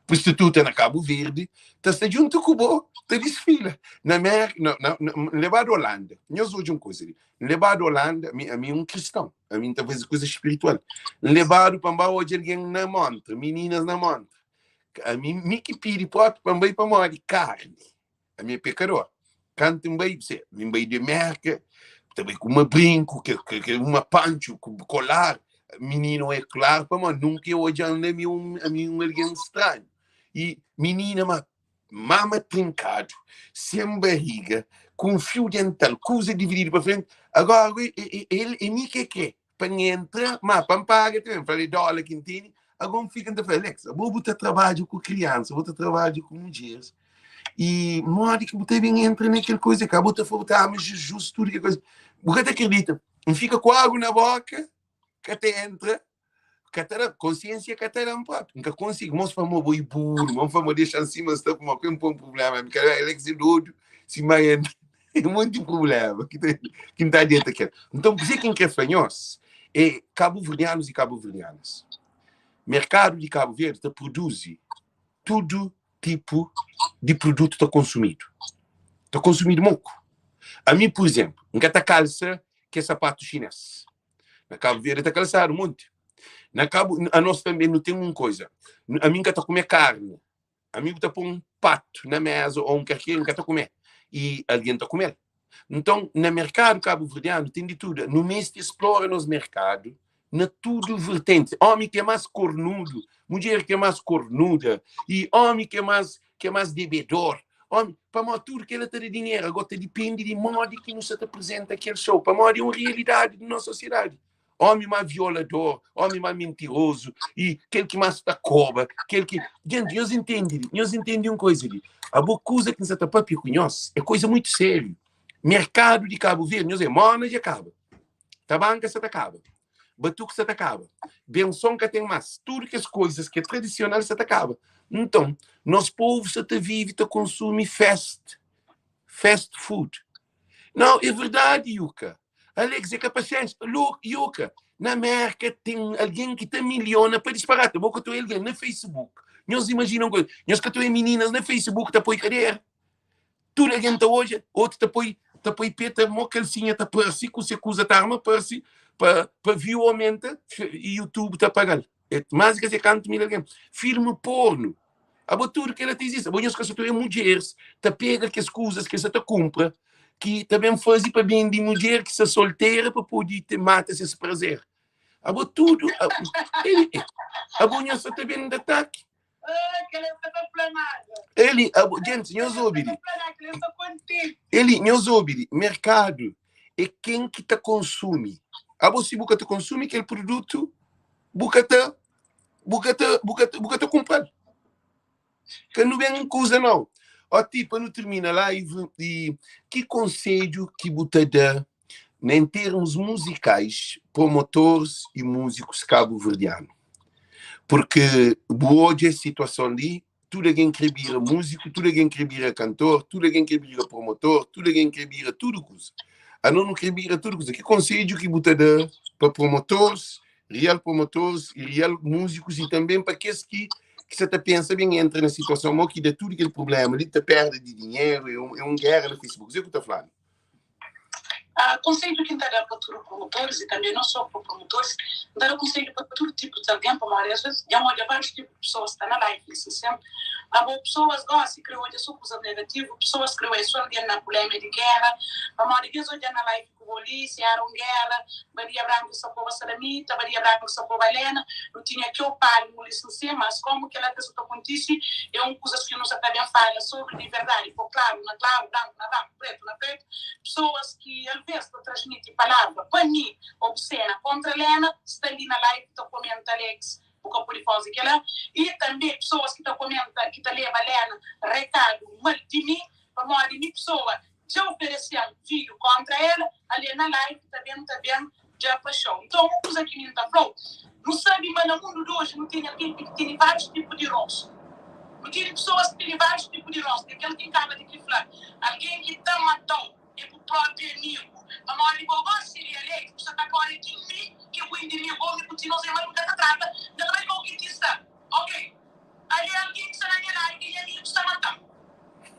Prostituta na Kabu Verdi ta sta djuntu ku bo ta disfila. Na Mérka, na, na, na, N lebadu Holanda. Nhos odja un kuza li. N lebadu Holanda, ami, ami é un kriston. Ami N ta faze kuza spiritual. N lebadu pa N ba odja algen na montra, mininas na montra. Ami, mi ki pidi propi pa N bai pamodi karni. Ami é pekador. Kantu N bai, se, mi N bai di Merka, ta bai ku uma brinku, ke, ke, ke uma pantxu, ku kolar. Mininu é klaru pamodi nunka e odja-m la, mi un, ami un algen stranhu. I minina ma mama trinkadu, sen bariga, ku un fiu dental, kuza divididu pa frenti. Agora, e, e, el, e mi ke kre. Pa N entra, ma pa N paga tanbe. N fla-l, é dóla ki N tene. Agora N fika N ta fla, Alex, abo bu ta trabadja ku kriansa, bu ta trabadja ku mudjeris, i modi ki bu ta ben entra na kel kuza? Ka bu ta fla bu ta ama Jizus, tudu kel kuza. Bu ka ta kridita. N fika ku agu na boka, ka ta entra, ka ta da, konsiensia ka ta da-m propi. N ka konsigi. Mos fla, mo bo i buru, mo fla, mo dexa-m sima N sta, pamodi ku N poi un prubléma. Mi ka Alex é dodu, si mai entra. É monti prubléma ki ta ki N ta adianta kel. Nton, kuzê ki N krê fla nhos é, kabuverdianus i kabuverdianas, merkadu di Kabu Verdi ta produzi tudu tipu di produtu ta konsumidu. Ta konsumidu moku. Ami, pur izénplu, N ka ta kalsa kes sapatu xinês. Na Kabu Verdi ta kalsadu monti. Na Kabu, anos tanbê nu ten un koza, ami N ka ta kume karni. Ami bu ta pô un patu na meza ô un karkê, N ka ta kume. I algen ta kume-l. Nton, na merkadu kabuverdianu ten di tudu. Nu meste splora nos merkadu na tudu vertenti. Ómi ki é más kornudu, mudjer ki é más kornuda, i ómi ki é más ki é más debedor. Ómi, pamodi tudu kel-la ta da dinheru. Agora ta dipende di modi ki nu sa ta prizenta kel show, pamodi é un rialidadi di nos sosiedadi. Ómi má violador, ómi má mintirozu, i kel ki más ta koba, kel ki. Gente, nhos intende li, nhos intende un koisa li. Abo kuza ki N sa ta papia ku nhos é koisa muitu sériu. Merkadu di Kabu Verdi, nhos é, mona dja kaba, tabanka sa ta kaba, batuku sa ta kaba, benson ka ten más, tudu kes koisas ki é tradisional sa ta kaba. Nton, nos povu sa ta vive ta konsumi fast, fast food. Não, é verdade, Yuka. Alex é ka paxénxa. Lu, Yuka, na Mérka ten algen ki ta miliona pa disparata. Bo ka ta oia algen na Facebook. Nhos imajina un koza. Nhos ka ta oia mininas na Facebook ta poi kadera. Tudu algen ta odja, otu ta poi ta poi pé ta mo kalsinha ta parse ku se kuza ta arma parse pa pa view aumenta e YouTube ta paga-l. É más di ka se kantu mil algen. Filme porno. Abo tudu kela ta izisti. Abo nhos ka sa ta oia mudjeris ta pega kes kuzas ki es sa ta kunpra ki ta ben faze pa bende mudjer ki sta soltera pa pode te mata ses prazer. Abo tudu abo nhos sa ta ben da ataki. Eli, abo, gente, nhos obi li. Eli, nhos obi li. Merkadu é ken ki ta konsumi. Abo si bu ka ta konsumi kel produtu, bu ka ta bu ka ta bu ka ta bu ka ta kunpra-l. Ka nu ben kuza nau. Ó ti, pa nu tirmina live, i ki konsedju ki bu ta da na em termos musicais, promotores e músicos cabo-verdiano? Porque bu odja es situason li, tudu algen kre bira músiku, tudu algen kre bira kantor, tudu algen kre bira promotor, tudu algen kre bira tudu kuza. Anos nu kre bira tudu kuza. Ki konsedju ki bu ta da pa promotores, real promotores e real músicos e também pa kes ki ki sa ta pensa ben entra na situason mo ki da tudu kel problema li, ta perda di dinheru, é un, é un guerra na Facebook. Kuzê ku ta fla-nu? Konsedju ki N ta da pa tudu promotoris i tanbê non sô pa promotoris, N ta da konsedju pa tudu tipu di algen, pamodi asves dja N odja várius tipu di pesoas sta na live li sin sen. Abo pesoas gósi krê odja sô kuzas negativu, pesoas krê odja sô algen na pulémia di géra, pamodi dja es odja na live ku bo li, si éra un géra, Badia Branku sa poba Salamita, Badia Branku sa poba Lena, nu tinha txeu palmu li sin sen, mas kómu kel-la ka sa ta kontise, é un kuzas ki nu sa ta ben fala sobri di verdadi, pô klaru na klaru, branku na branku, pretu na pretu. Pessoas ki alvês ta transmiti palavra pa mi obsena kontra Lena sta li na live ta komenta Alex. Bu ka pode faze kela. I tanbe pesoas ki ta komenta, ki ta leba Lena rekadu mal di mi, pamodi mi pesoa dja oferese-m vídiu kóntra el, ale na live ta ben, ta ben dja pa xou. Nton, un kuza ki mi N ta fla-u, nu sabe ma na mundu di oji nu tene algen ki tene várius tipu di róstu. Nu tene pesoas ki tene várius tipu di róstu. É kel ki N kaba di ki fla, algen ki ta mata-u é bu própi amigu. Pamodi bo gosi di ale, bu sta ta kóre di mi ki é bu inimigu. Omi ku ti nos é mal, bu ka ta trata, N ka ta bai pa-u ki ti sta. Ok, ali algen ki sta na nha ladu ki é nha amigu sta mata-m.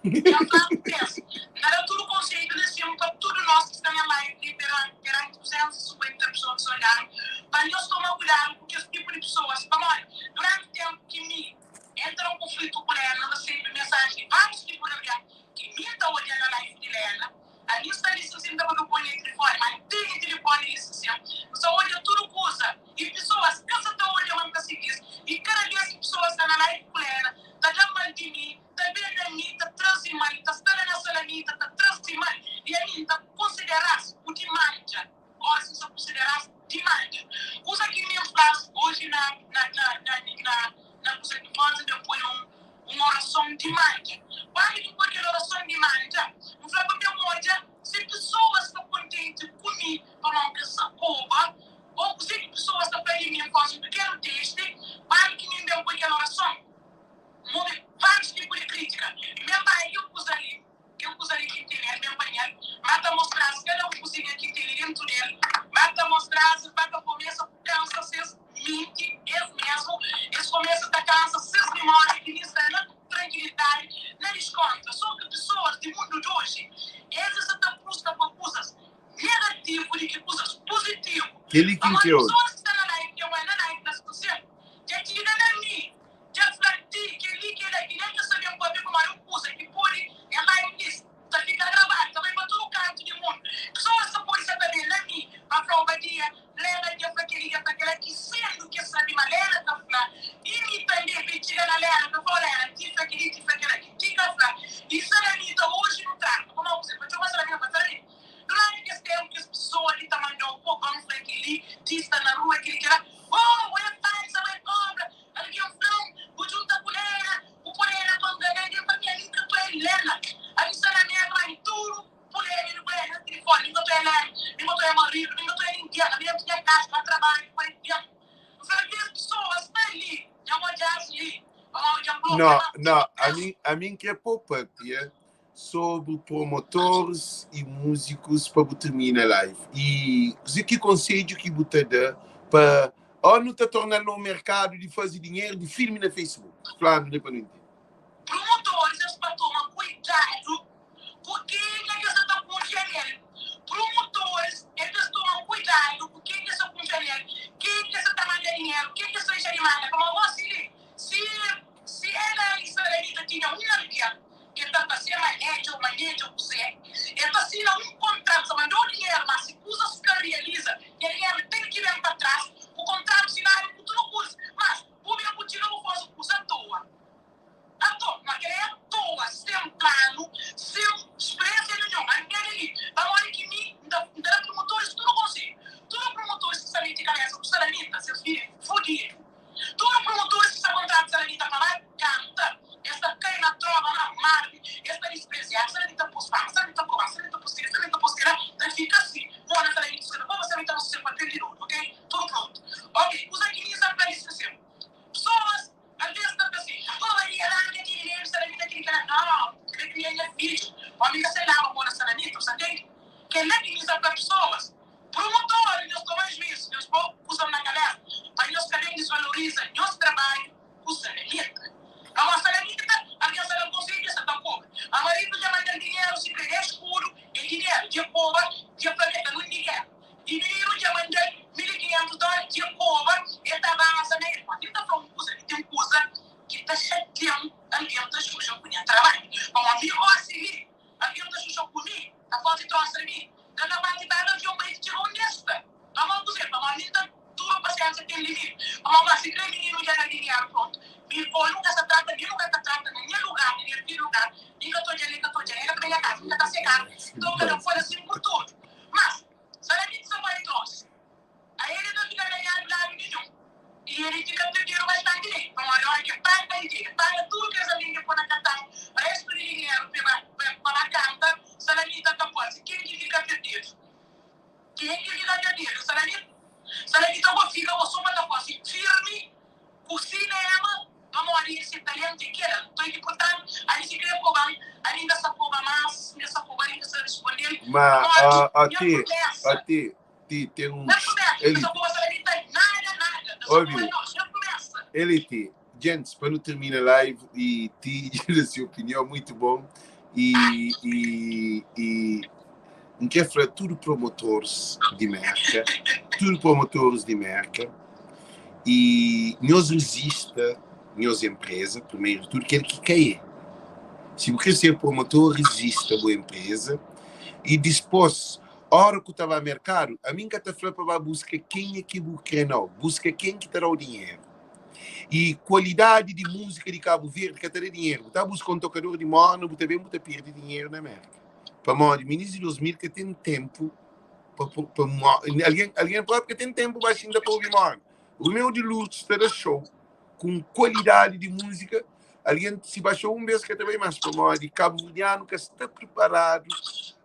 Nha fla es, N ta da tudu konsedju li sin pa tudu nos ki sta na live li peranti 250 pesoa ki sta odjanu, pa nhos toma kuidadu ku kes tipu di pesoas, pamodi duranti tenpu ki mi entra na konflitu ku Lena, N resebe mensaji di várius tipu di algen ki mi ta odia na live di Lena. Ami N sta li sin sin, N ta ba poi nha tilifoni, ma N tene tilifoni li sin sin, N sta odia tudu kuza. I pesoas ka sa ta odja ma N ta sigi-s. I kada bes ki pesoas sta na live ku Lena, ta da mal di mi, ta ben na mi, ta traze mal, ta sta la na Salamita, ta traze mal. I ami N ta konsidera-s ku di manja. Gosi N sa konsidera-s di manja. Kuza ki mi N fla-s oji na na na na na na kuza ki N faze, N ben poi un un orason di manja. Kandu ki N poi kel orason di manja, N fla pa ben odja si pesoas sta kontenti ku mi pamodi N ka sa koba. Ô kuzê ki pesoas ta fla di mi? N faze un pikenu testi Pari ki mi N ben poi kel orason. N obi várius tipu di krítika. N ben panha kel kuza li, kel kuza li ki N tene, el ben panha-l, má ta mostra-s kada un kuzinha ki N tene déntu del, má ta mostra-s, es ba ta kumesa ku kansa ses menti es mésmu, es kumesa ta kansa ses mimória ki mi sta na trankilidadi, na diskóntra. Sô ki pesoas di mundu di oji, es sa ta buska pa kuzas negativu di ki kuzas puzitivu. Kel-li ki N Pamodi krê obi. pesoas ki sta na live ki oi na live na sosial dja txiga na mi, dja fla ti kel-li, kel-la, ki nen ka sabe pabia, pamodi un kuza ki pode é live li ta fika gravadu, ta bai pa tudu kantu di mundu. Pesoas ta pode sa ta ben na mi pa fla Obadia, Lena dja fla kel-li, dja fla kel-la, ki sendu ki es sabe ma Lena ta fla, i mi tanbe pa e txiga na Lena pa fla, O Lena, ti fla kel-li, ti fla kel-la, ki ti ka fla. I Salamita oji nu trata pamodi kuzê? Pa txoma Salamita pa Salamita. Duránti kes ténpu, kes pesoa li ta manda-u pô pa N fla kel-li, ti sta na rua kel-li, kel-la. Oh, bo é falsa, bo é kóbra! Algen fla-m, Bu djunta ku Lena, bu pô Lena pa ngana algen. Pabia ami N ka ta é Lena. Ami sta na mérda, má mi tudu pulera di bu na tilifoni. Mi N ka ta é Lena, mi N ka ta é maridu, mi N ka ta é ningen. Ami N tinha kasa, na trabadju, pa algen. N fla, Kes pesoa sta li, nha odja-s li, pamodi dja N No, blokia ma no, kes. ami N kre pô papia Sobri promotores e músicos pa bu termina live e kuze ki konsedju ki bu ta da pa ó nu ta tornal na um merkadu di fazi dinheru di filmi na Facebook flanu li pa nu intende. Promotores es pa toma kuidadu ku kenha ki es sa ta kunfia nel. Promotores é pa es toma kuidadu ku ken ki es sa kunfia nel, ken ki es sa ta manda dinheru, ken ki es ta dexa di manda. Pamodi gosi li, si si ela israelita tinha un algen El ta fazê maneja ô maneja kuzê. El ta sina un kontratu, ta manda-u dinheru, má si kuzas ka realiza, kel dinheru ten ki ben pa tras, ku kontratu sinadu ku tudu kuza. Mas, bu ben bu tira bu faze kuza atoa. Atoa. Ma kel-la é atoa, sen planu, sen spiriénsia ninhun. Ami N li, pamodi ki mi N ta N ta da prumotoris tudu konsedju. Tudu prumotoris ki sta mete kabésa ku salamita, ses vida é fudidu. Tudu prumotoris ki sta kontrata salamita pa bai kanta, es ta kai na troba na mardi, es ta dispreziadu, salamita pos fama, salamita koba, salamita pos kila, salamita pos kila, ta fika si, bo na salamita sta na koba, salamita na suse papel di nobu, ok? Tudu prontu. Ok, kuza ki mi sa fla di suse. Pesoas alves ta fla si, bo Maria Ranga tene medu salamita kili kila. Nau, kre kria nha fidju, omi ka sai laba bo na salamita, bu sa ntende? Kela ki mi sa fla pesoas. Promotor, nhos toma juiz, nhos po kusa na kabesa pa nhos ka ben disvaloriza nhos trabadju ku salamita. Pamodi salamita, algen sa da konsedju e sa ta kobra. Ma maridu dja manda-l dinheru, si kre 10 kudu e dinheru dja kobra, dja fla-l e ka nun dinheru. I mininu dja manda-l 1500 dóla dja kobra, e ta avansa na el. Pamodi N ta fla un kusa li, ten kusa ki ta xatia-m algen ta xuxa ku nha trabadju. Pamodi mi gosi li, Algen ta xuxa ku mi, ta faze trosa di mi. Ka ta bate paga avion pa e txiga undi es sta. Pamodi kuzê? Pamodi mi N ta dura pasiénsia ten limiti. Pamodi ma si kre mininu dja na dinheru prontu. Mi bo nu ka sa trata, mi nu ka ta trata na nha lugar, na nha ki lugar. Mi ka ta odja-l, el ka ta odja-m, el ka ta ben nha kaza, mi ka ta se kaza. Nton ka ta fala sin ku tudu. Mas, salamiti sa bai trosa. Ael e ta fika ganhadu ladu ninhun. I el fika perdidu bastanti li, pamodi óra ki el paga pa DJ, el paga tudu kes algen ki pô na kartás réstu di dinheru pa el ba ba kanta, Salamita ka pode. Ken ki fika perdidu? Ken ki fika perdidu? Salamita? Salamita bo fika bo sô pa ta fase firmi ku sinéma pamodi se talentu é kel-la. Nton é inportanti, ami si kre koba-m, ami N ka sta koba más, N ka sta koba-l, N ka sta responde-l, Ma, pamodi a, a nha ti, promesa. a ti, ti ten Na uns promesa, Elite. ta koba Salamita nada, nada, ta Obi, koba nós, na promesa. Elite, gents, pa nu termina live e ti da se opinião muito bom e, e, e N kre fla tudu promotores di Merka, tudu promotores di Merka e nhos rezista nhos empresa, primeiro de tudo, kel ki ka é. Si bu kre ser promotor, rezista bu empresa e dispos Ora ku ta ba merkadu, ami N ka ta fla pa ba buska kenha ki bu kre nau, buska ken ki ta da-u dinheru. I kualidadi di múzika di Kabu Verdi ka ta da dinheru. Bu ta buska un tokador di morna, bu ta ben bu ta pirdi dinheru na Merka. Pamodi minis di 2000 ka ten tenpu pa pa algen algen propi ka ten tenpu ba xinta pa obi morna. Romeu di Lourdes ta da show ku un kualidadi di múzika, algen si ba show un bes ka ta bai mas pamodi kabuverdianu ka sta priparadu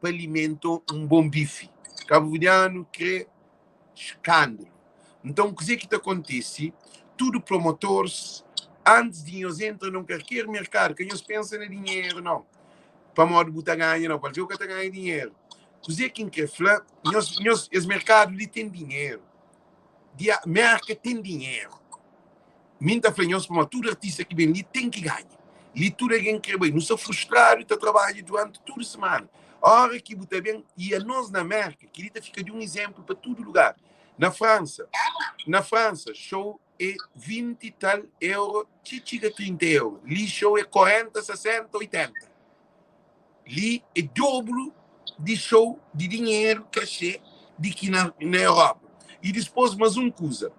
pa alimenta un bon bifi. Kabuverdianu kre skándalu. Nton kuzê ki ta kontise? Tudu promotors, antis di nhos entra na un kalker merkadu, ka nhos pensa na dinheru nau, pamodi bu ta ganha nau, pode ser bu ka ta ganha dinheru. Kuzê ki N kre fla, nhos, nhos, es merkadu li ten dinheru. Dia, Merka ten dinheru. Mi N ta fla nhos pamodi tudu artista ki ben li ten ki ganha. Li tudu algen kre bai. Nu sta frustradu ta trabadja duranti tudu semana. Ora ki bu ta ben, i anos na Merka, kili ta fika di un izenplu pa tudu lugar. Na Fransa, na Fransa, show é 20 i tal euro, ti txiga 30 euro. Li show é 40, 60, 80. Li é dobro di show di dinheru, kaxê, di ki na, na Europa. I dispôs mas un kuza,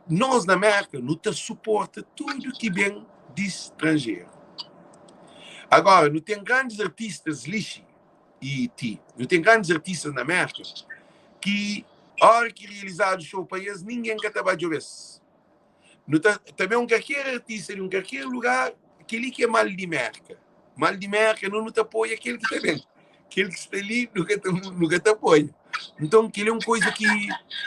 nós na Merka nu ta suporta tudu ki ben di stranjeru. Agora, nu ten grandis artistas lixi i ti, nu ten grandis artistas na Merka ki ora ki realizadu show pa es, ningen ka ta ba djobe-s. Nu ta ta ben un kalker artista di un kalker lugar, kel-li ki é mal di Merka. Mal di Merka, no nu ta apoia kel ki ta ben. Kel ki sta li, nu ka ta, nu ka ta apoia. Nton, kel-li é un koisa ki,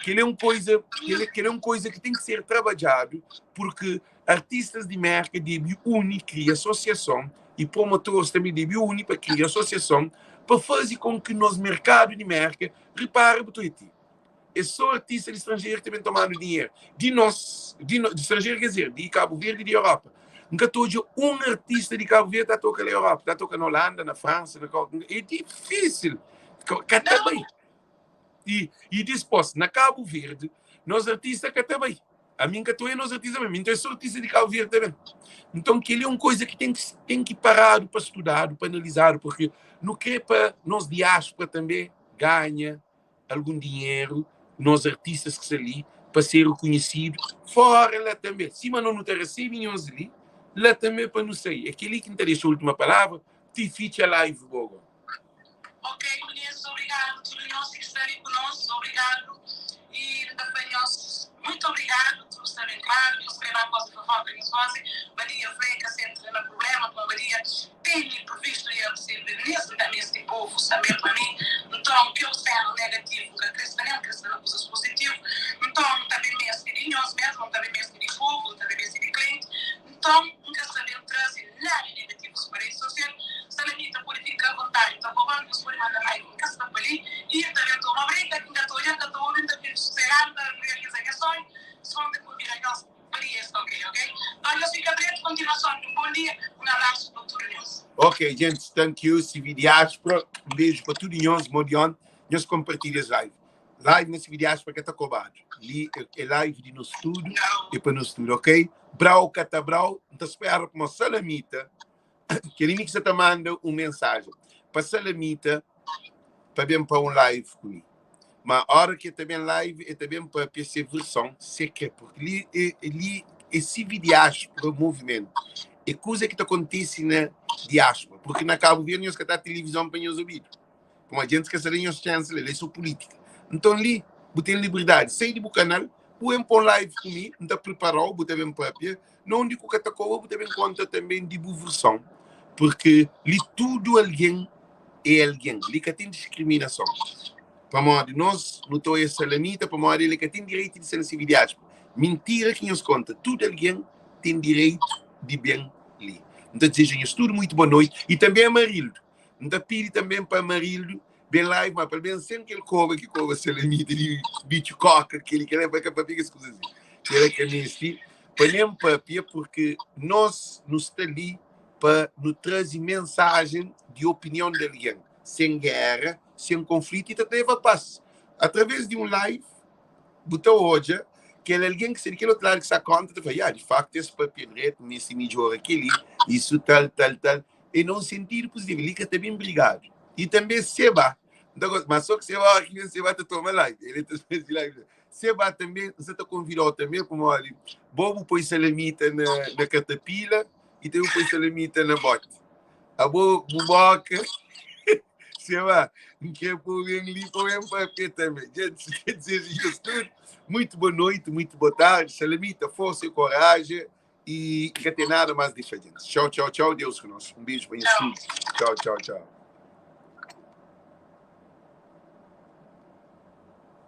kel-li é un koisa, kel-li, kel-li é un koisa ki ten ki ser trabadjadu, purki artistas di Merka debe uni, kria asosiason, i promotores tanbe debe uni pa kria asosiason, pa faze kon ki nos merkadu di Merka, ripara bu ta oiti, É só artista di stranjeru ki ta ben tomadu dinheru di nos, di no, di stranjeru quer dizer, di Cabo Verde e di Europa. N ka ta odja un artista di Cabo Verde ta toka na Europa, ta toka na Holanda, na França, na é difícil, ka ta bai. E, e dispos, na Cabo Verde, nos artista ka ta bai. Ami N ka ta oia nos artista bai, mi N ta oia só artista di Cabo Verde ta ben. Nton, kel-li é un koisa ki ten ki, ten ki paradu pa studadu, pa analizadu, porque nu kre pa nos diáspora tanbe ganha algun dinheru nos artistas ki sta li pa ser rekonhesidu fora la tanbe sima no nu ta resebe nhos li la tanbe pa nu sai é keli ki N ta dexa ultima palavra ti fitxa live bo go. Ok meninos obrigado tudo nhos ki sta li ku nos obrigado e N ta fla nhos muito obrigado tudo sta bem claro nhos kre ba gosi fofoka nhos gosi Badia fla e ka sa entra na problema kuma Badia Tene previstu i recebi nes N ta mesti povu saber pa mi Nton keu sena negativu N ka kre sta nen N kre sta na kuzas puzitivu Nton N ta ben mesti di nhos mesmu N ta ben mesti di povu N ta ben mesti di klienti Nton N ka sta ben traze nada negativus pa redi sosial Sta na mi ta pode fika avontadi N ta koba-m nhos pode manda like N ka sta pa li i N ta ben toma breka N ka ta odja N ka ta obi N ta fika susegadu N ta realiza nha sonhu Sô N ta konvida nhos Maria sta ok ok Nton nhos fika dretu Kontinuason di un bon dia Un abrasu pa tudu nhos. Ok gents thank you CV diaspora um beijo pa tudo nhos modion nhos compartilha es live live na CV diaspora ka ta cobado li é live di nos tudo é pa nos tudo ok brau ka ta brau nta spera kuma salamita kel mi ki sa ta manda um mensagem pa salamita pa ben pa um live ku mi Ma ora ki e ta ben live e ta ben papia se verson se kre porque li e li e sivi diaspora movimento e kuza ki ta kontisi na diaspora porque na Cabo Verde nhos ka ta televizon pa nhos obidu pamodi djentis ka sa da nhos chance la, la e so politika nton li bu ten liberdadi sai di bu kanal. Bu ben pon live ku mi, N ta pripara-u, bu ta ben papia. Na undi ku ka ta koba, bu ta ben konta tanben di bu verson. Purki li tudu algen é algen, li ka ten diskriminason. Pamodi nos nu ta oia Salamita, pamodi el ka ten direitu di ser na CV Diáspora. Mintira ki nhos konta, tudu algen ten direitu di ben li. N ta dizeja nhos tudu muitu boa noiti i tanben Amarildo. N ta pidi tanben pa Amarildo ben live, ma pa el ben sen kel koba ki koba Salamita di bitxu koka, kel kel pa ka papia kes kuzas li. Kel ka mesti pa nen papia, purki nos nu sta li pa nu traze mensajen di opinion di algen, sen gera, sen konflitu i ta leva pas. Através di un live bu ta odja kel algen ki sta di kel otu ladu ki sta kontra ta fla, ya, di faktu es papia dretu, meste midjora kel-li, isu tal, tal, tal. E na un sentidu puzitivu, li ka ta ben brigadu. I tanbe Seba, N ta gosta, ma so ki Seba, óra ki ben Seba ta toma live, el ta faze live. Seba tanbe, N sa ta konvida-u tanbe, pamodi bo bu poi salamita na, na katapila i tanbe bu poi salamita na boti. Abo bu boka Seba, N kre pa-u ben li pa-u ben papia tanbe. Dja dizeju nhos tudu muito boa noite, muito boa tarde. Salamita, força e coragem e ka ten nada mais di fadja. Tchau, tchau, tchau. Deus ku nos. Um beijo pa nhos tudo. Tchau, tchau, tchau.